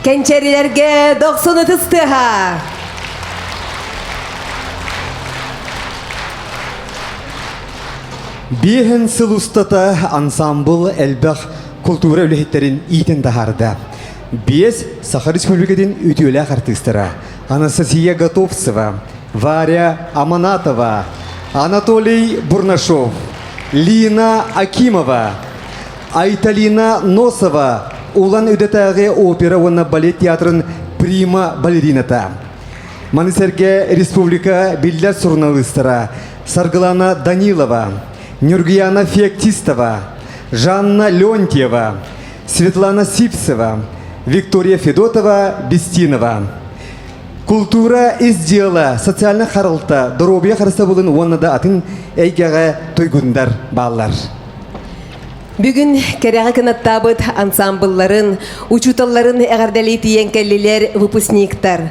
Кэнчэрилэргэ дохсун ытыс тыаһа! Биэһин сыл устата ансамбл элбэх култуура үлэһиттэрин иитэн таһаарда. Биэс Саха Республикатын үтүөлээх артыыстара Анастасия Готовцева, Варя Аманатова, Анатолий Бурнашов, Лина Акимова, Айталина Носова Улан Үдэтээҕи опера уонна балет театрын прима балерината. Маны сэргэ республика биллэр суруналыыстара Саргылана Данилова, Нюргияна Феоктистова, Жанна Леонтьева, Светлана Сипцева, Виктория Федотова, Бестинова. Култуура ис дьыала, социальнай харалта, доруобуйа харыстабылын уонна да атын эйгэҕэ туйгундар бааллар. Бүгүн кэрэҕэ кынаттаабыт ансамблларын, учууталларын эҕэрдэлии тиийэн кэллилэр выпускниктар.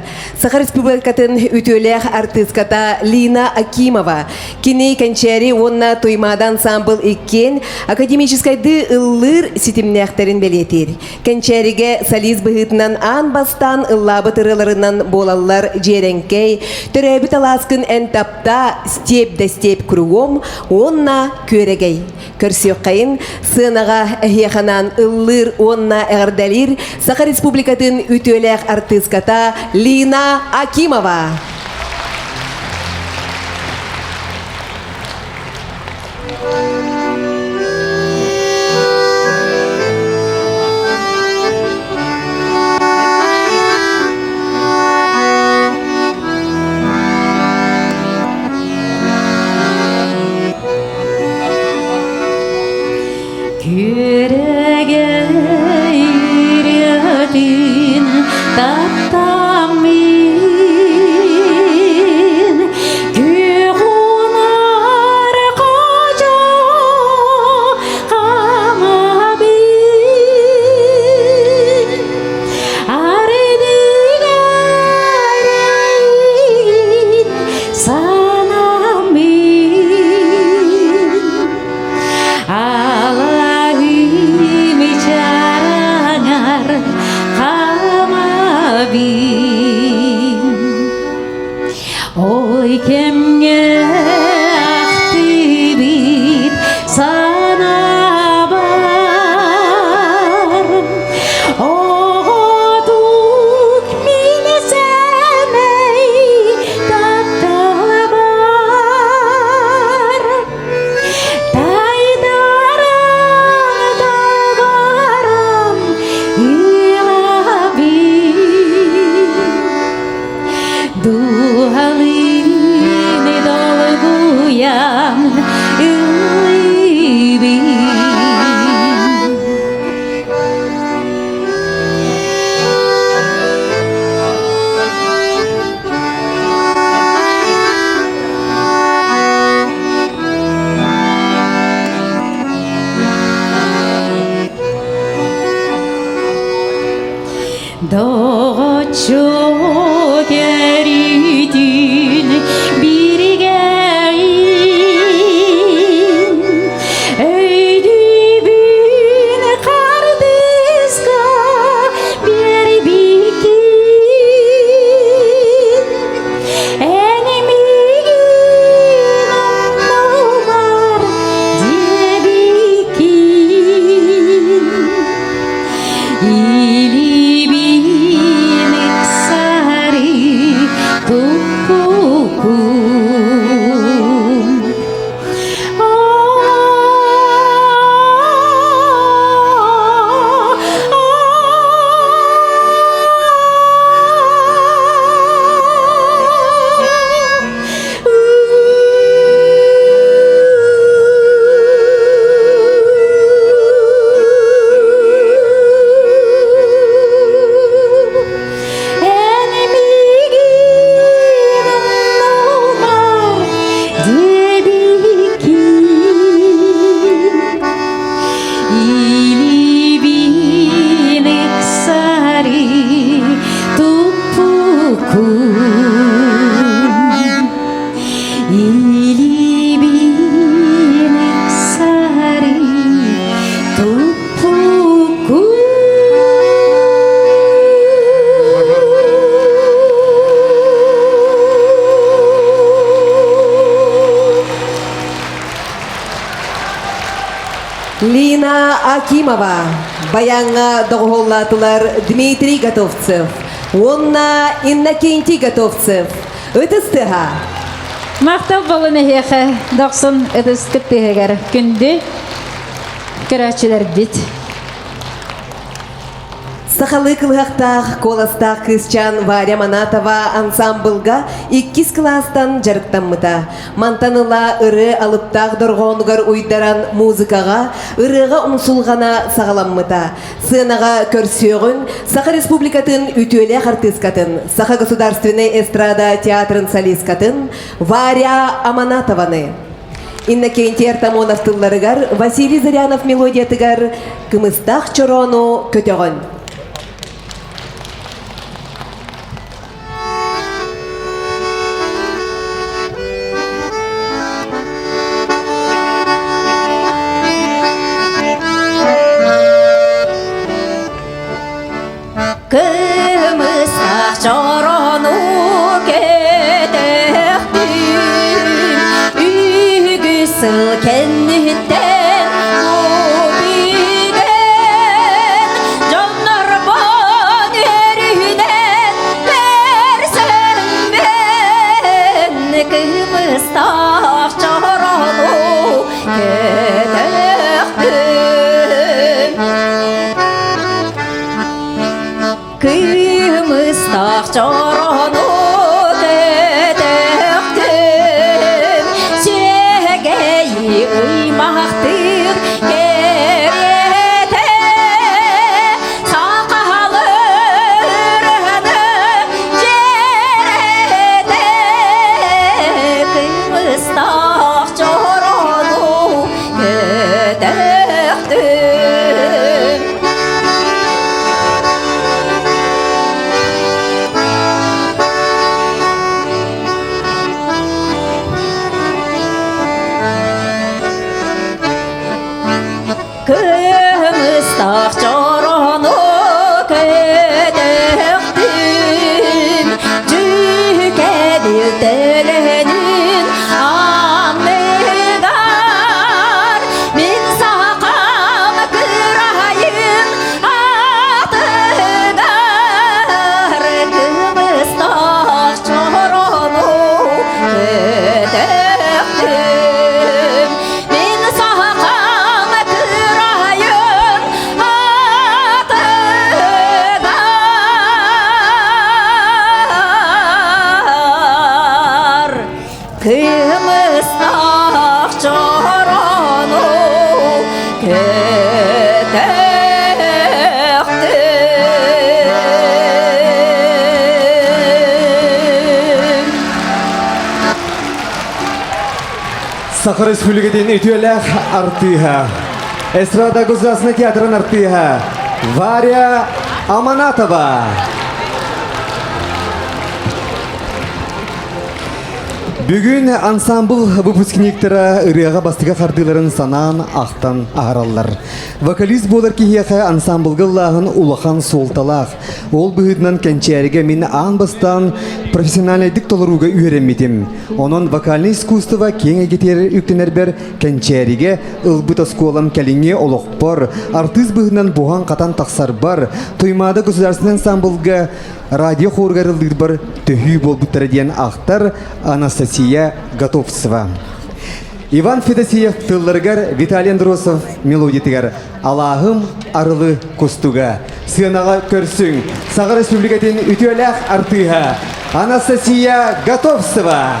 Саха Республикатын үтүөлээх артыыската Лина Акимова, кини Кэнчээри уонна Туймаада ансамбл иккиэн академическайдыы ыллыыр ситимнээхтэрин бэлиэтиир. Кэнчээригэ солист быһыытынан аан бастаан ыллаабыт ырыаларынан буолаллар Дьиэрэҥкэй, Төрөөбүт алааскын эн таптаа, Степь да степь кругом уонна Күөрэгэй. Көрсүөххэйин сыанаҕа эһиэхэ ыллыыр уонна эҕэрдэлиир Саха Республикатын үтүөлээх артыыската Лина Акимова. Күөрэгэй таптаммын күөх унаар хочо хамабын Арыдыгарайын санамын Алаһым чараҥар хамабын Ой кэмҥэ ахтыбыт санаабар Оҕотук мин сэмэй тапталбар Тайдаран доҕорум ыалабын Дууһалыын долгуйан ыллыыбын. Доҕоччу кэритин биригэйин өйдүүбүн хардыска биэрбиккин эн миигин умнумар диэбиккин Илиибин ыкса. Лина Акимова, баяҥҥа доҕуһуоллаатылар Дмитрий Готовцев уонна Иннокентий Готовцев. Ытыс тыаһа! Махтал буолун эһиэхэ, дохсун ытыскыт тыаһыгар күндү көрөөччүлэрбит. Сахалыы кылыһахтаах, куоластаах кыысчаан Варя Манатова ансаамбылга иккис кылаастан дьарыктаммыта. Мантан ыла ырыа алыптаах дорҕоонугар уйдаран музыкаҕа, ырыаҕа умсулҕана саҕаламмыта. Сыанаҕа көрсүөҕүн Саха Республикатын үтүөлээх артыыскатын, Саха государственнай эстрада театрын солисткатын Варя Аманатованы. Иннокентий Артамонов тылларыгар, Василий Зырянов мелодиятыгар «Кымыстаах чороону көтөҕөн». Кымыстаах чороону көтөхтүм, үгүс сыл кэнниттэн бүгэн, дьоннорбун үөрүүнэн көрсөн кымыстаах чороону көтөхтүм. Кыымыстаах чорону көтөхтүм, сүөгэйи ыймахтыыр кэриэтэ, сахалырыны дьэрэтэ, кыымыстаах чорону көтөхтүм. Кымыстаах чорону көтөхтүм, дьүкэбил төлөнүн анныгар мин сахам кырайын атыгар кымыстаах чорону көтөхтүм. Мин сахам кырайын атыгар Кымыстаах чорону көтөхтүм. Саха Республикатын үтүөлээх артыыһа, Эстрада Государственный театрын артыыһа Варя Аманатова. Бүгүн ансамбл выпускниктара ырыаҕа бастакы хардыыларын санаан, ахтан аһараллар. Вокалист буолар киһиэхэ ансамблга ыллааһын улахан суолталаах. Ол быһыытынан кэнчээригэ мин аан бастаан профессиональнайдык толорууга үөрэммитим. Онон вокальнай искусство киэҥ эйгэтигэр үктэнэрбэр кэнчээригэ ылбыт оскуолам кэлиҥҥи олохпор, артыыс быһыытынан буһан-хатан тахсарбар, Туймаада государственнай ансамблга радио хоругар ыллыырбар төһүү буолбуттара диэн ахтар Анастасия Готовцева. Иван Федосеев тылларыгар Виталий Андросов мелодиятыгар «Алааһым арылы кустуга» сыанаҕа көрсүҥ Саха Республикатын үтүөлээх артыыһа Анастасия Готовцева.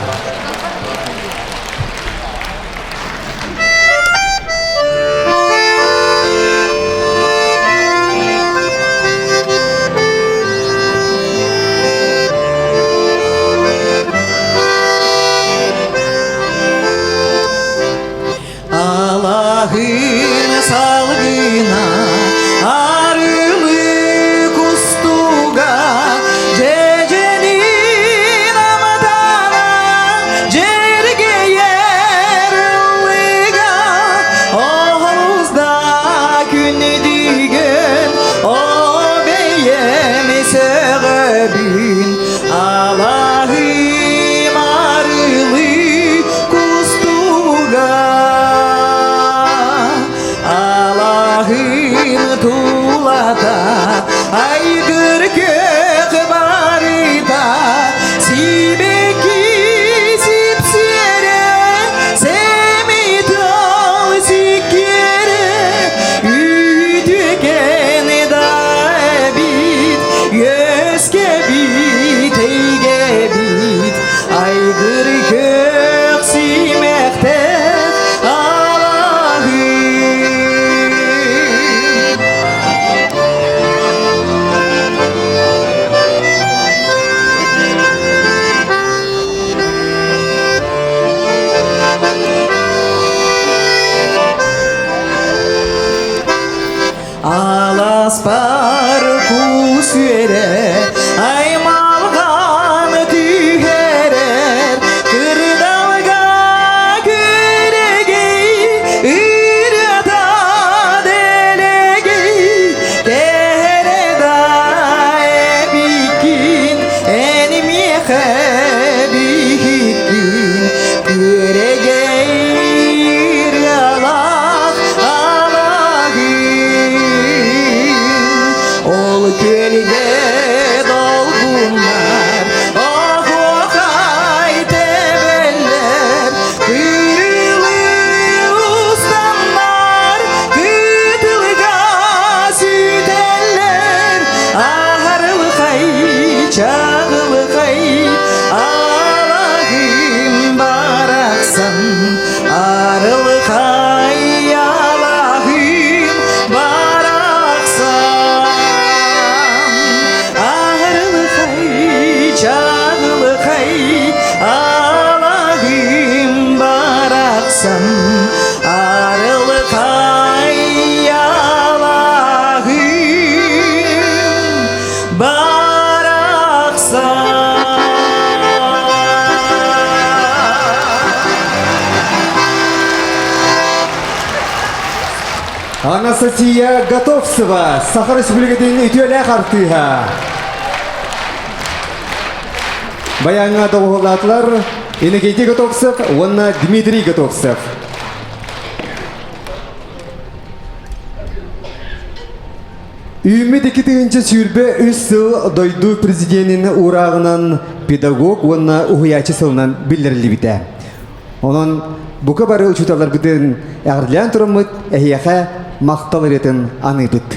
Алаһын салгына арылы кустуга дьэдьэнин амтана. Куспар кус үөрэ аймалҕан түһэрэр кырдалга күрэгэй ырыата дэлэгэй тэһэрэ да эбиккин эн миэхэ биһиккин күрэгэй ырыалаах алаһын ол күөлгэ долгуннар оһуохай тэбэллэр кырылыы устаннар кытылга сүтэллэр аһарылхай чаҕылхай алаһым барахсан арылхай алаһым барахсан арылхай чаҕылхай алаһым барахсан арылхай алаһым барахсан. Анастасия Готовцева, Саха Республикатын үтүөлээх артыыһа. Баяҥҥа доҕуһуоллаатылар Иннокентий Готовцев уонна Дмитрий Готовцев. Үүммүт 2023 сыл дойду президенин уурааҕынан педагог уонна уһуйааччы сылынан биллэриллибитэ. Онон бука бары учууталларбытын эҕэрдэлээн тураммыт эһиэхэ махтал ырыатын аныыбыт.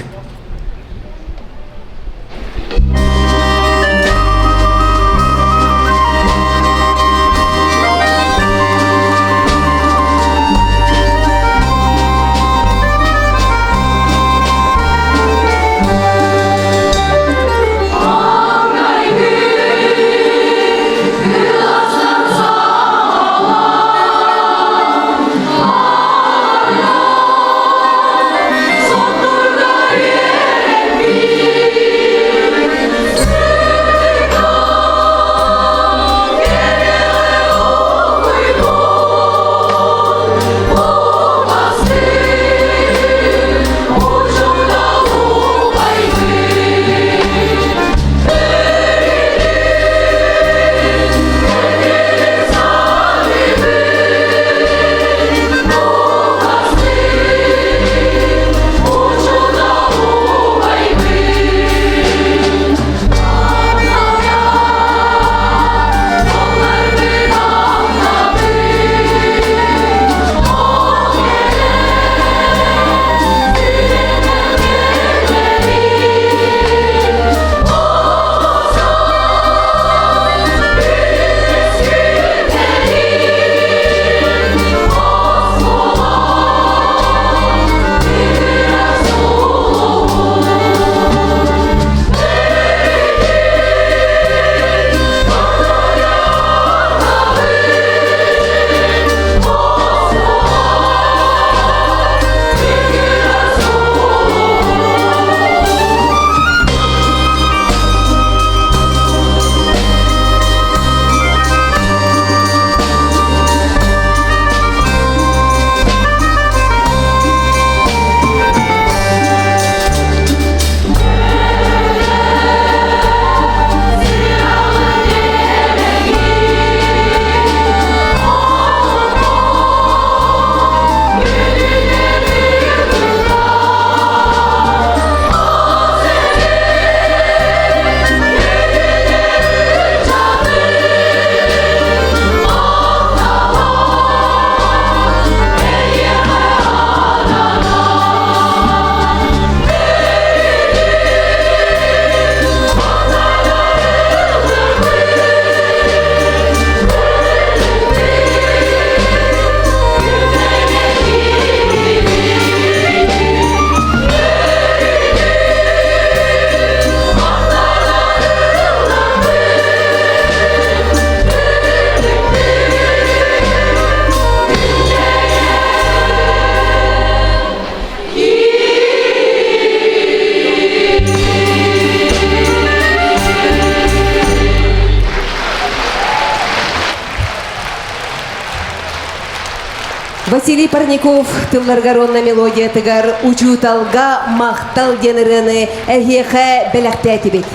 Василий Парников тылларыгар уонна мелодиятыгар учууталга махтал диэн ырыаны эһиэхэ бэлэхтээтибит.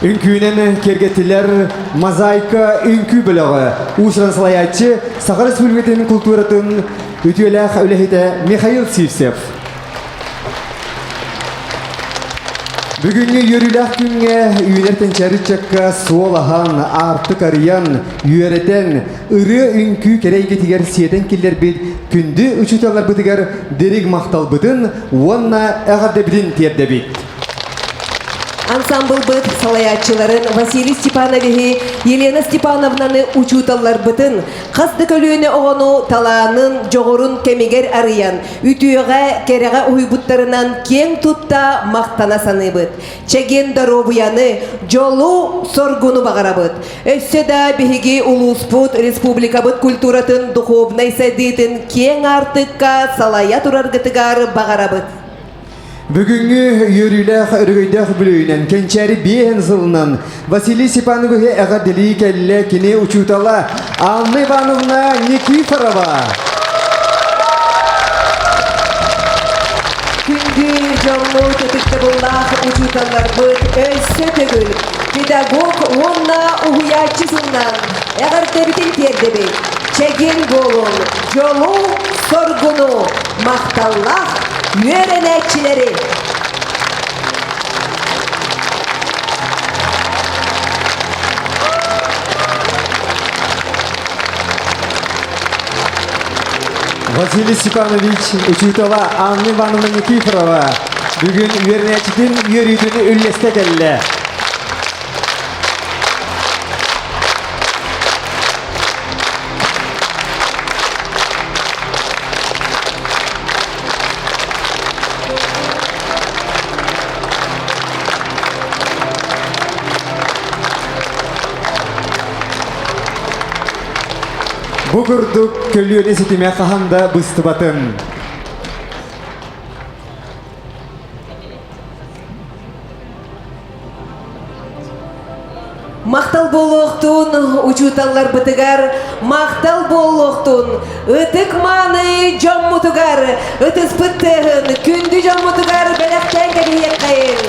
Үҥкүүнэн киэргэтилэр мозаика үҥкүү бөлөҕө уус-уран салайааччы Саха Республикатын култууратын үтүөлээх үлэһитэ Михаил Сивцев. Бүгүҥҥү үөрүүлээх күҥҥэ үүнэр кэнчээри ыччакка суол аһан, аартык арыйан, үөрэтэн, ырыа-үҥкүү кэрэ эйгэтигэр сиэтэн киллэрбит күндү учууталларбытыгар дириҥ махталбытын уонна эҕэрдэбитин тиэрдэбит. Ансамблбыт салайааччыларын Василий Степановиһы, Елена Степановнаны учууталларбытын, хас да көлүөнэ оҕону талаанын, дьоҕурун кэмигэр арыйан, үтүөҕэ, кэрэҕэ уһуйбуттарынан киэҥ тутта махтана саныыбыт. Чэгиэн доруобуйаны, дьолу, соргуну баҕарабыт. Өссө да биһиги улууспут, республикабыт культуратын духовнай сайдыытын киэҥ аартыкка салайа тураргытыгар баҕарабыт. Бүгүҥҥү үөрүүлээх өрөгөйдөөх бүлүүнэн кэнчээри биэһин сылынан Василий Степановиһы эҕэрдэлии кэллэ кини учуутала Анна Ивановна Никифорова. Күндү дьоммут, ытыктабыллаах учууталларбыт өссө төгүл педагог уонна уһуйааччы сылынан эҕэрдэбитин тиэрдэбит. Чэгиэн буолуҥ, дьолу, соргуну, махталлаах үөрэнээччилэри! Василий Степанович учуутала Анна Ивановна Никифорова бүгүн үөрэнээччитин үөрүүтүн үллэстэ кэллэ. Бу курдук көлүөнэ ситимэ хаһан да быстыбатын. Махтал буолуохтун учууталларбытыгар, махтал буолуохтун ытык мааны дьоммутугар, ытыспыт тыаһын күндү дьоммутугар бэлэхтээн кэбиһиэххэйин.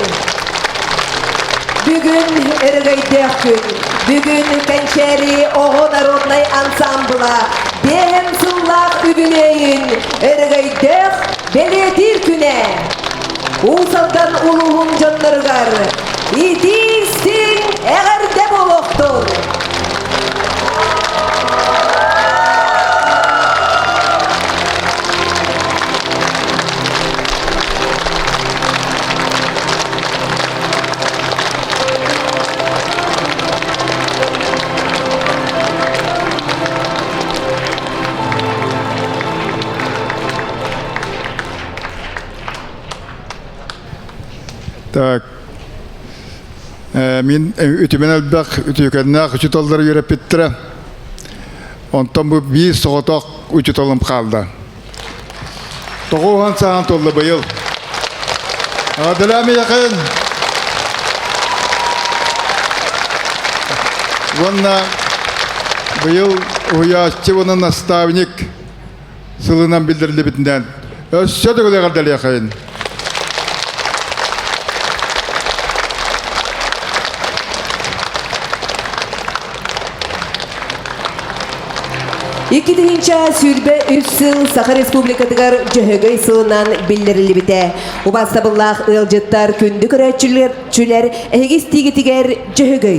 Бүгүн өрөгөйдөөх күн. Бүгүн Кэнчээри оҕо народнай ансамбла биэһэн сыллаах үбүлүөйүн өрөгөйдөөх бэлиэтиир күнэ. Уус Алдан улууһун дьонноругар итии-истиҥ эҕэрдэ буолуохтун! Так, мин үтүмэн элбэх үтүөкэннээх учууталлары үөрэппиттэрэ. Онтон бу биир соҕотох учууталым хаалла. Тоҕуһан саҕан туолла быйыл. Аделя миэхин уонна быйыл уһуйааччы уонна наставник сылынан биллэриллибитинэн өссө төгүл эҕэрдэлиэхэйин. 2023 сыл Саха Республикатыгар Дьөһөгөй сылынан биллэриллибитэ. Убаастабыллаах ыалдьыттар, күндү көрөөччүлэр, эһиги истиигитигэр Дьөһөгөй.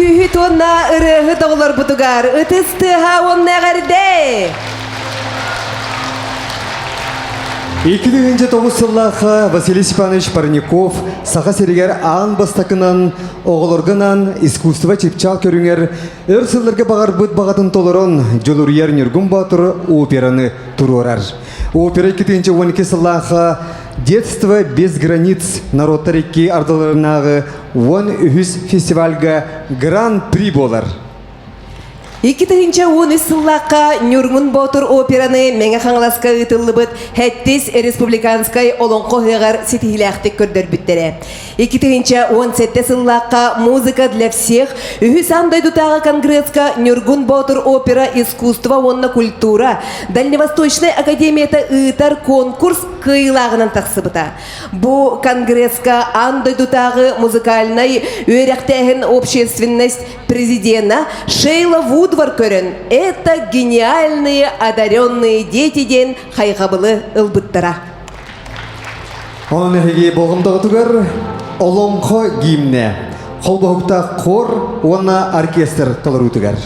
Үҥкүүһүт уонна ырыаһыт оҕолорбутугар ытыс тыаһа уонна эҕэрдэ! 2009 сыллаахха Василий Степанович Парников Саха сиригэр аан бастакынан оҕолоргунан искусство чыпчаал көрүҥэр өр сылларга баҕарбыт баҕатын толорон Дьулуруйар Ньургун Боотур операны туруорар. Опера 2012 сыллаахха Детство без границ народтар икки ардыларынааҕы 13 фестивальга Гран-при буолар. 2013 сыллаахха Ньургун Боотур операны Мэҥэ Хаҥаласка ыытыллыбыт Хэттис республиканскай олоҥхо ыһыаҕар ситиһиилээхтик көрдөрбүттэрэ. 2017 сыллаахха «Музыка для всех» үһүс аан дойдутааҕы конгресска Ньургун Боотур опера искусство уонна культура Дальневосточнай академията ыытар конкурс кыайыылааҕынан тахсыбыта. Бу конгресска аан дойдутааҕы музыкальнай үөрэхтээһин общественность президена Шейла Вудвар көрөн «Это гениальные одаренные дети» диэн хайҕабылы ылбыттара. Онон эһиги болҕомтоҕутугар Олоҥхо гимнэ холбоһуктаах хор уонна оркестр толоруутугар.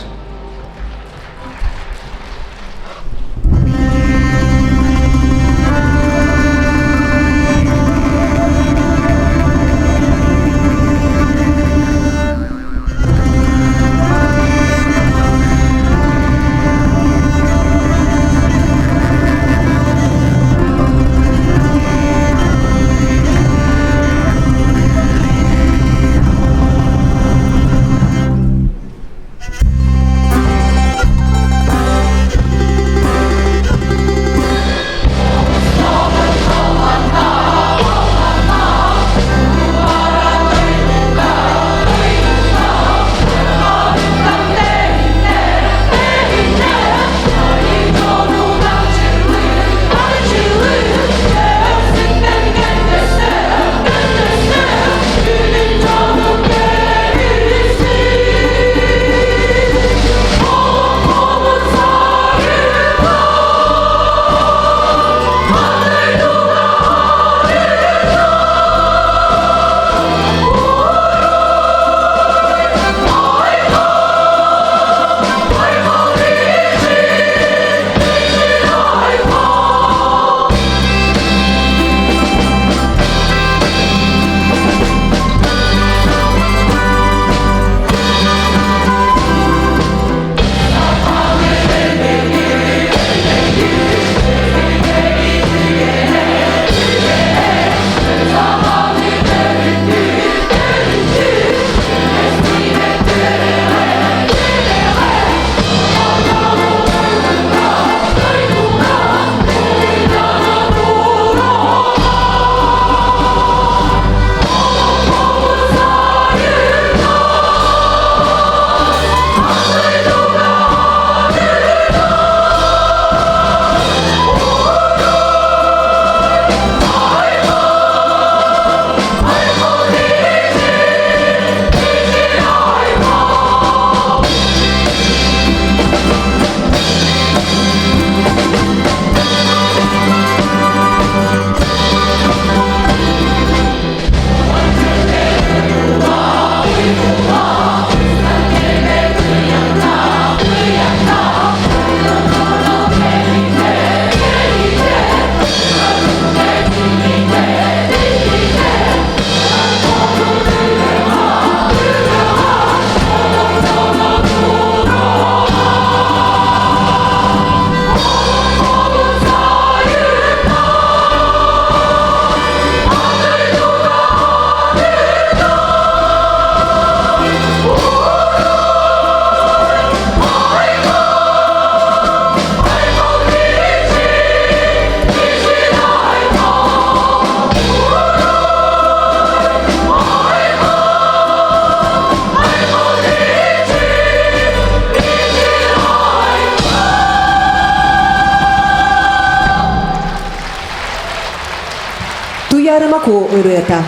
Туярымаку ырыата.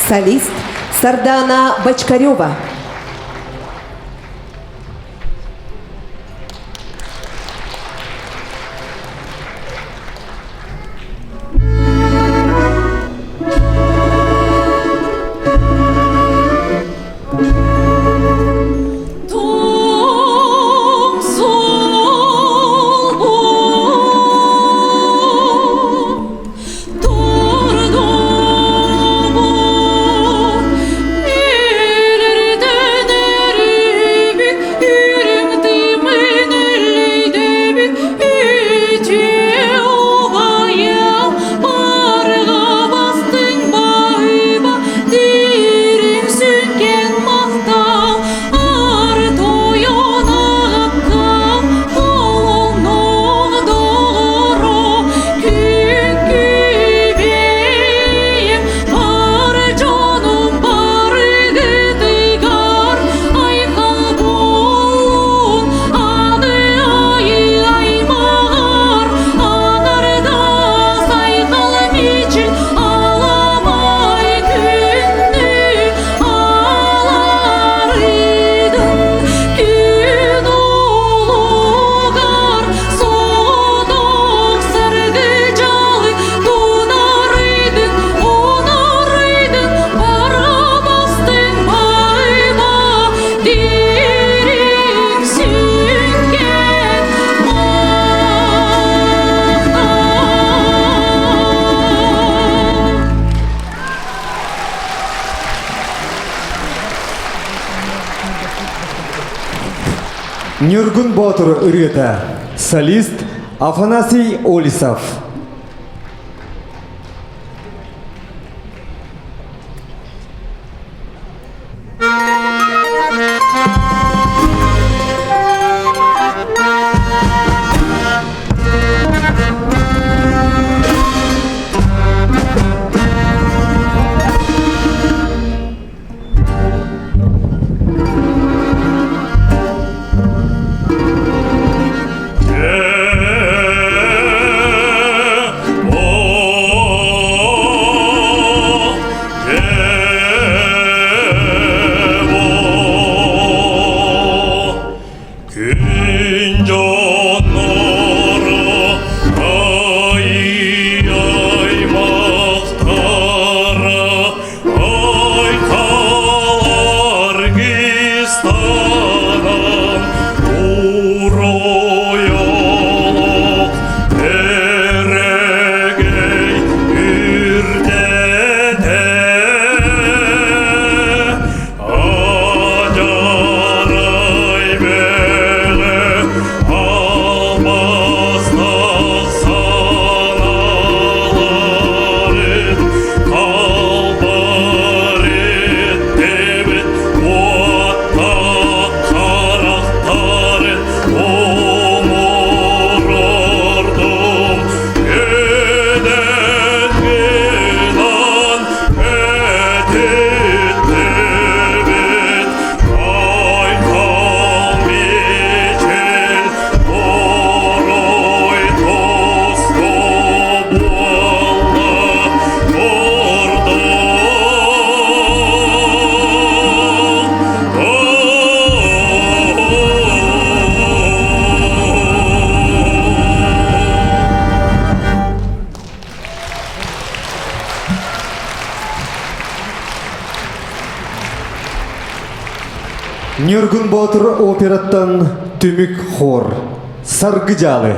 Солист Сардана Бочкарева. Ньургун Боотур ырыата. Солист Афанасий Олисов. Күн дьонноро ай-аймахтара айкалар гистанан уруйолук эрэгэй үрдэтэ Адьарай бөҕө албастах санааларын халбар эттибит уоттаах харахтарын умурордум Гүнэн гынан этиттибит Айкал мичил оруй тосто буолла Ньургун Боотур операттан Түмүк хор. Саргы дьаалы.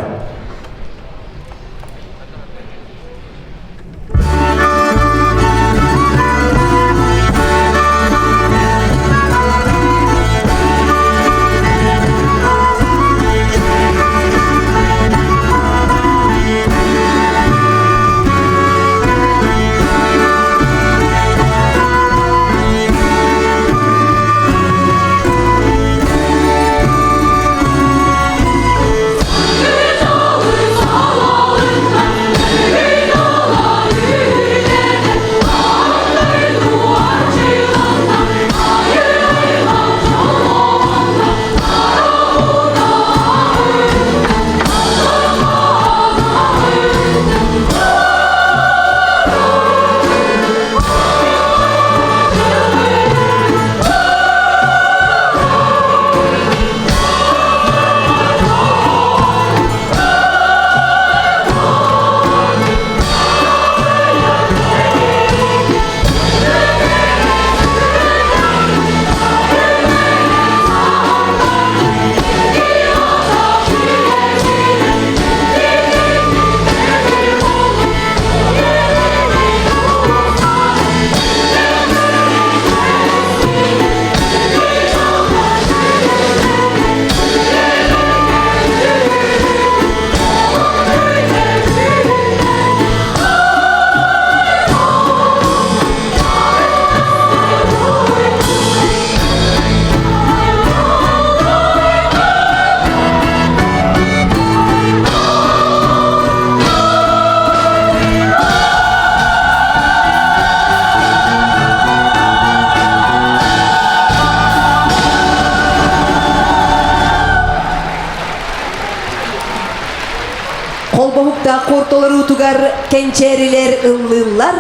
Холбоһуктаах куортолоруутугар кэнчээрилэр ыллыыллар,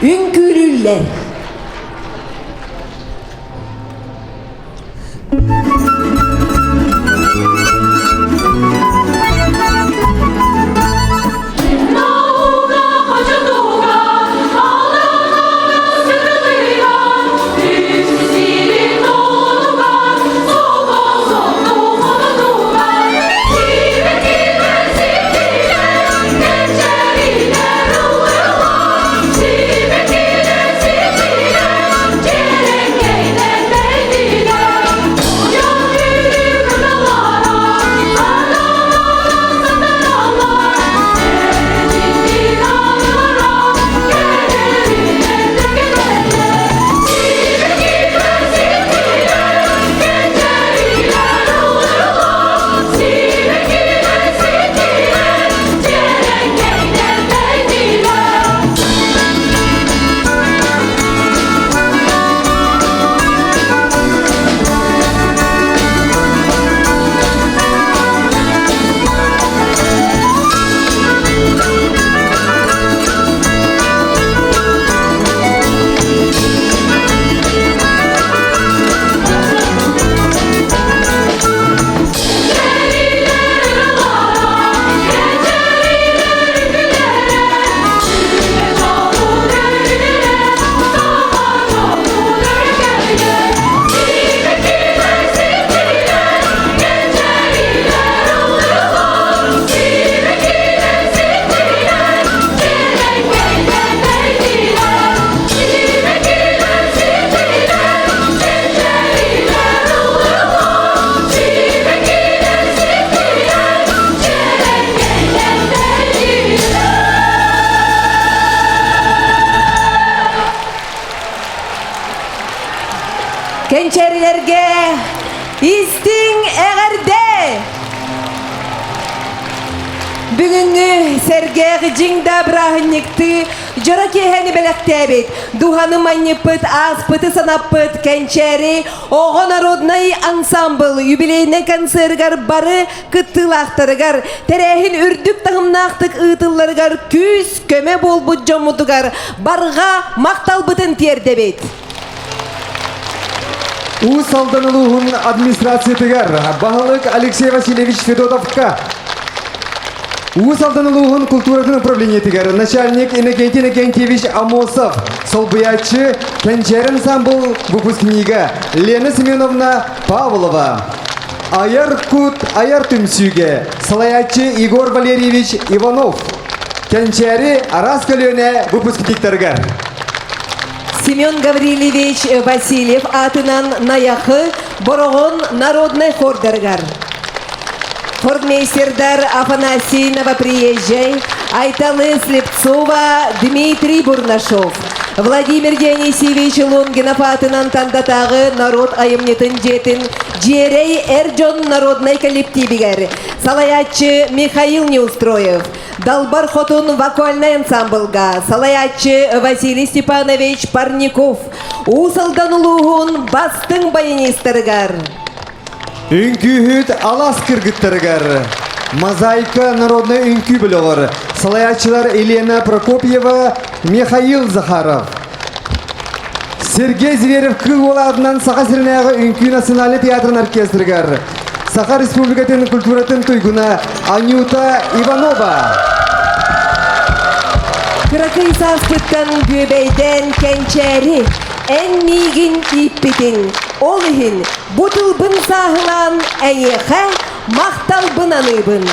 үҥкүүлүүллэр. Сибэкилер Бүгүҥҥү сэргээх дьиҥ да бырааһынньыктыы дьоро киэһэни бэлэхтээбит, дууһаны манньыппыт, ааспыты санаппыт Кэнчээри оҕо народнай ансамбыл юбилейнай концерыгар бары кыттыылаахтарыгар, тэрээһин үрдүк таһымнаахтык ыытылларыгар күүс-көмө буолбут дьоммутугар барҕа махталбытын тиэрдэбит. Уус Алдан улууһун администрациятыгар баһылык Алексей Васильевич Федотовка Уус Алдан улууһун култууратын управлениетыгар начальник Иннокентий Иннокентьевич Амосов, солбуйааччы Кэнчээри ансамбл выпускнига Лена Семеновна Павлова, Айар кут айар түмсүүгэ салайааччы Егор Валерьевич Иванов, Кэнчээри араас көлүөнэ выпускниктарыгар. Семен Гаврильевич Васильев аатынан Найахы Бороҕон народнай хордарыгар. Хормейстердар Афанасий Новоприезжай, Айталы Слепцова, Дмитрий Бурнашов, Владимир Дионисьевич Лонгинов аатынан Тандатааҕы народ айымньытын дьиэтин Дьиэрэй эр дьон народнай коллективигэр салайааччы Михаил Неустроев, Далбар Хотун вокальнай ансамблга салайааччы Василий Степанович Парников, Уус Алдан улууһун бастыҥ баянистарыгар. Үҥкүүһүт алаас кыргыттарыгар Мозаика народнай үҥкүү бөлөҕөр салайааччылар Елена Прокопьева, Михаил Захаров. Сергей Зверев кыыл уолаатынан Саха сиринээҕи үҥкүү национальнай театрын оркестрыгар Саха Республикатын культуратын туйгуна Анюта Иванова. Кыракый сааспыттан бүөбэйдээн кэнчээри эн миигин ииппитиҥ. Ол иһин бу тылбын сааһылаан эйиэхэ махталбын аныыбын.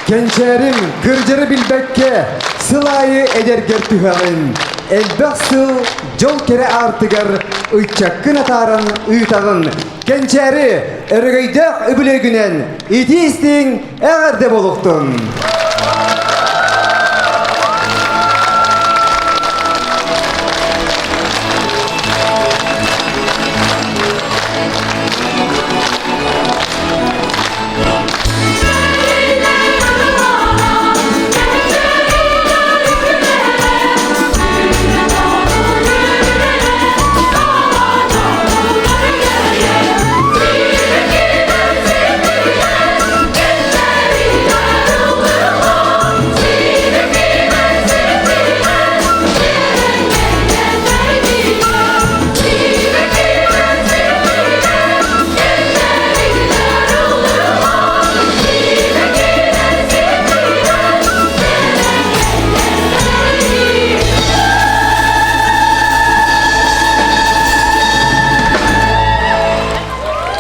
Кэнчээрим, кырдьары билбэккэ, сыл аайы эдэргэр түһэҕин. Элбэх сыл дьол кэрэ аартыгар ыччаккын атааран ыытаҕын. Кэнчээри, өрөгөйдөөх үбүлүөйгүнэн итии-истиҥ эҕэрдэ буолуохтун!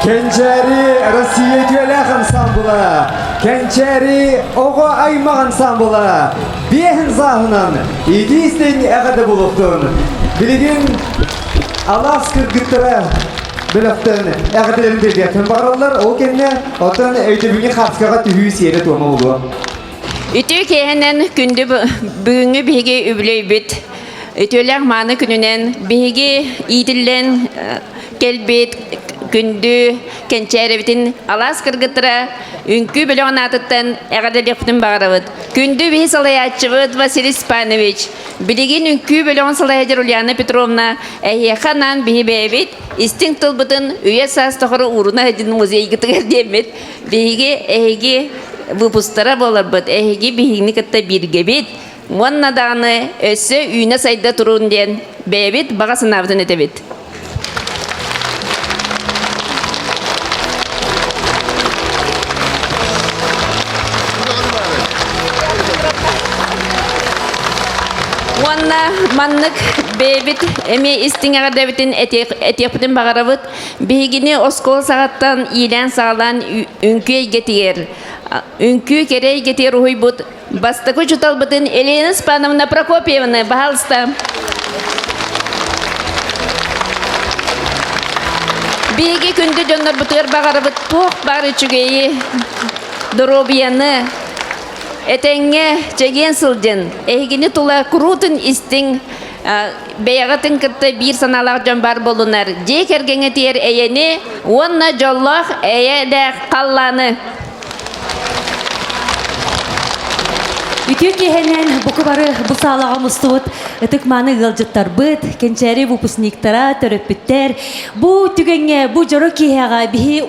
Кэнчээри Россия үтүөлээх ансамбла, Кэнчээри оҕо аймах ансамбла биэһин сааһынан итии-истиҥ эҕэрдэ буолуохтун. Билигин алаас кыргыттара бөлөхтөн эҕэрдэлэрин тиэрдиэхтэрин баҕараллар. Ол кэннэ оттон өйдөбүнньүк хааскаҕа түһүү сиэрэ-туома буолуо. Үтүө киэһэнэн күндү бүгүҥҥү биһиги үбүлүөйбүт үтүөлээх мааны күнүнэн биһиги иитиллэн кэлбит күндү кэнчээрэбитин алаас кыргыттара үҥкүү бөлөҕүн аатыттан эҕэрдэлиэхпитин баҕарабыт. Күндү биһи салайааччыбыт Василий Степанович, билигин үҥкүү бөлөҕүн салайааччы Ульяна Петровна эһиэхэ анаан биһи бэйэбит истиҥ тылбытын үйэ саас тухары ууруна сылдьын музейгытыгар диэммит биһиги эһиги выпустара буоларбыт эһиги биһигини кытта бииргэбит уонна даҕаны өссө үүнэ сайда туруун диэн бэйэбит баҕа санаабытын этэбит. Уонна маннык бэйэбит эмиэ истиҥ эҕэрдэбитин этиэхпитин баҕарабыт. Биһигини оскуола саҕаттан иилээн-саҕалаан үҥкүү эйгэтигэр, үҥкүү кэрэ эйгэтигэр уһуйбут бастакы учууталбытын Елена Спановна Прокопьевна, баһаалыста. Биһиги күндү дьоннорбутугар баҕарабыт туох баар үчүгэйи, доруобуйаны, этэҥҥэ чэгиэн сылдьын, эһигини тула куруутун истиҥ, бэйэҕитин кытта биир санаалаах дьон баар буоллунар, дьиэ кэргэҥҥэ тиийэр эйэни уонна дьоллоох эйэлээх халлааны. Үтүө киэһэнэн буку бары бу саалаҕа мустубут ытык-мааны ыалдьыттарбыт, кэнчээри выпускниктара, төрөппүттэр. Бу түгэҥҥэ, бу дьоро киэһэҕэ биһи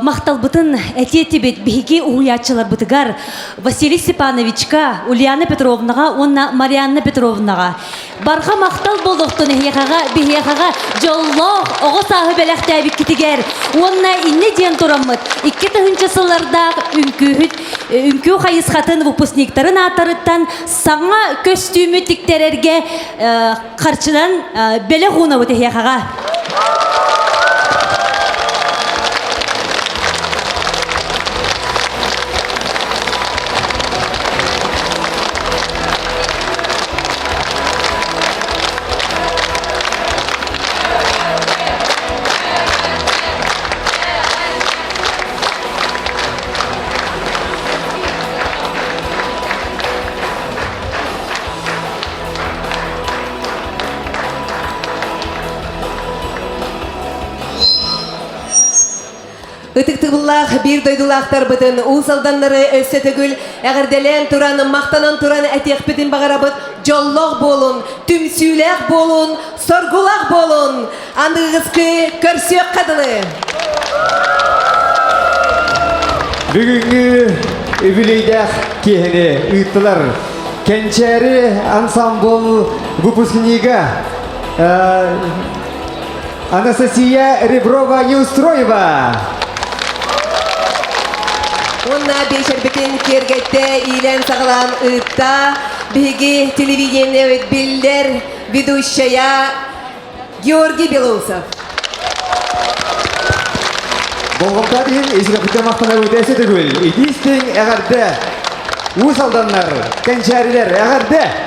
махталбытын этиэтибит биһиги уһуйааччыларбытыгар Василий Степановичка, Ульяна Петровнаҕа уонна Марианна Петровнаҕа. Барҕа махтал буолуохтун эһиэхэҕэ, биһиэхэҕэ дьоллоох оҕо сааһы бэлэхтээбиккитигэр уонна инньэ диэн тураммыт 2000 сыллардаах үҥкүүһүт үҥкүү хайысхатын выпускниктарын ааттарыттан саҥа көстүүмү тиктэрэргэ харчынан бэлэх уунабыт эһиэхэҕэ. Ытыктабыллаах биир дойдулаахтарбытын Уус Алданнары өссө төгүл эҕэрдэлээн туран, махтанан туран этиэхпитин баҕарабыт дьоллоох буолун, түмсүүлээх буолун, соргулаах буолун! Аныгыскы көрсүөххэ дылы! Бүгүҥҥү үбүлүөйдээх киэһэни ыыттылар Кэнчээри ансамбл выпускнига Анастасия Реброва Неустроева. Уонна биэчэрбитин киэргэттэ иилээн-саҕалаан ыытта биһиги телевидениебит биллэр ведущая Георгий Белоусов. Болҕомтоох иһин исрэппитэ махтанабыт эсэ төгүл. Итиистиҥ эҕэрдэ! Уус Алданнар, кэнчээрилэр эҕэрдэ!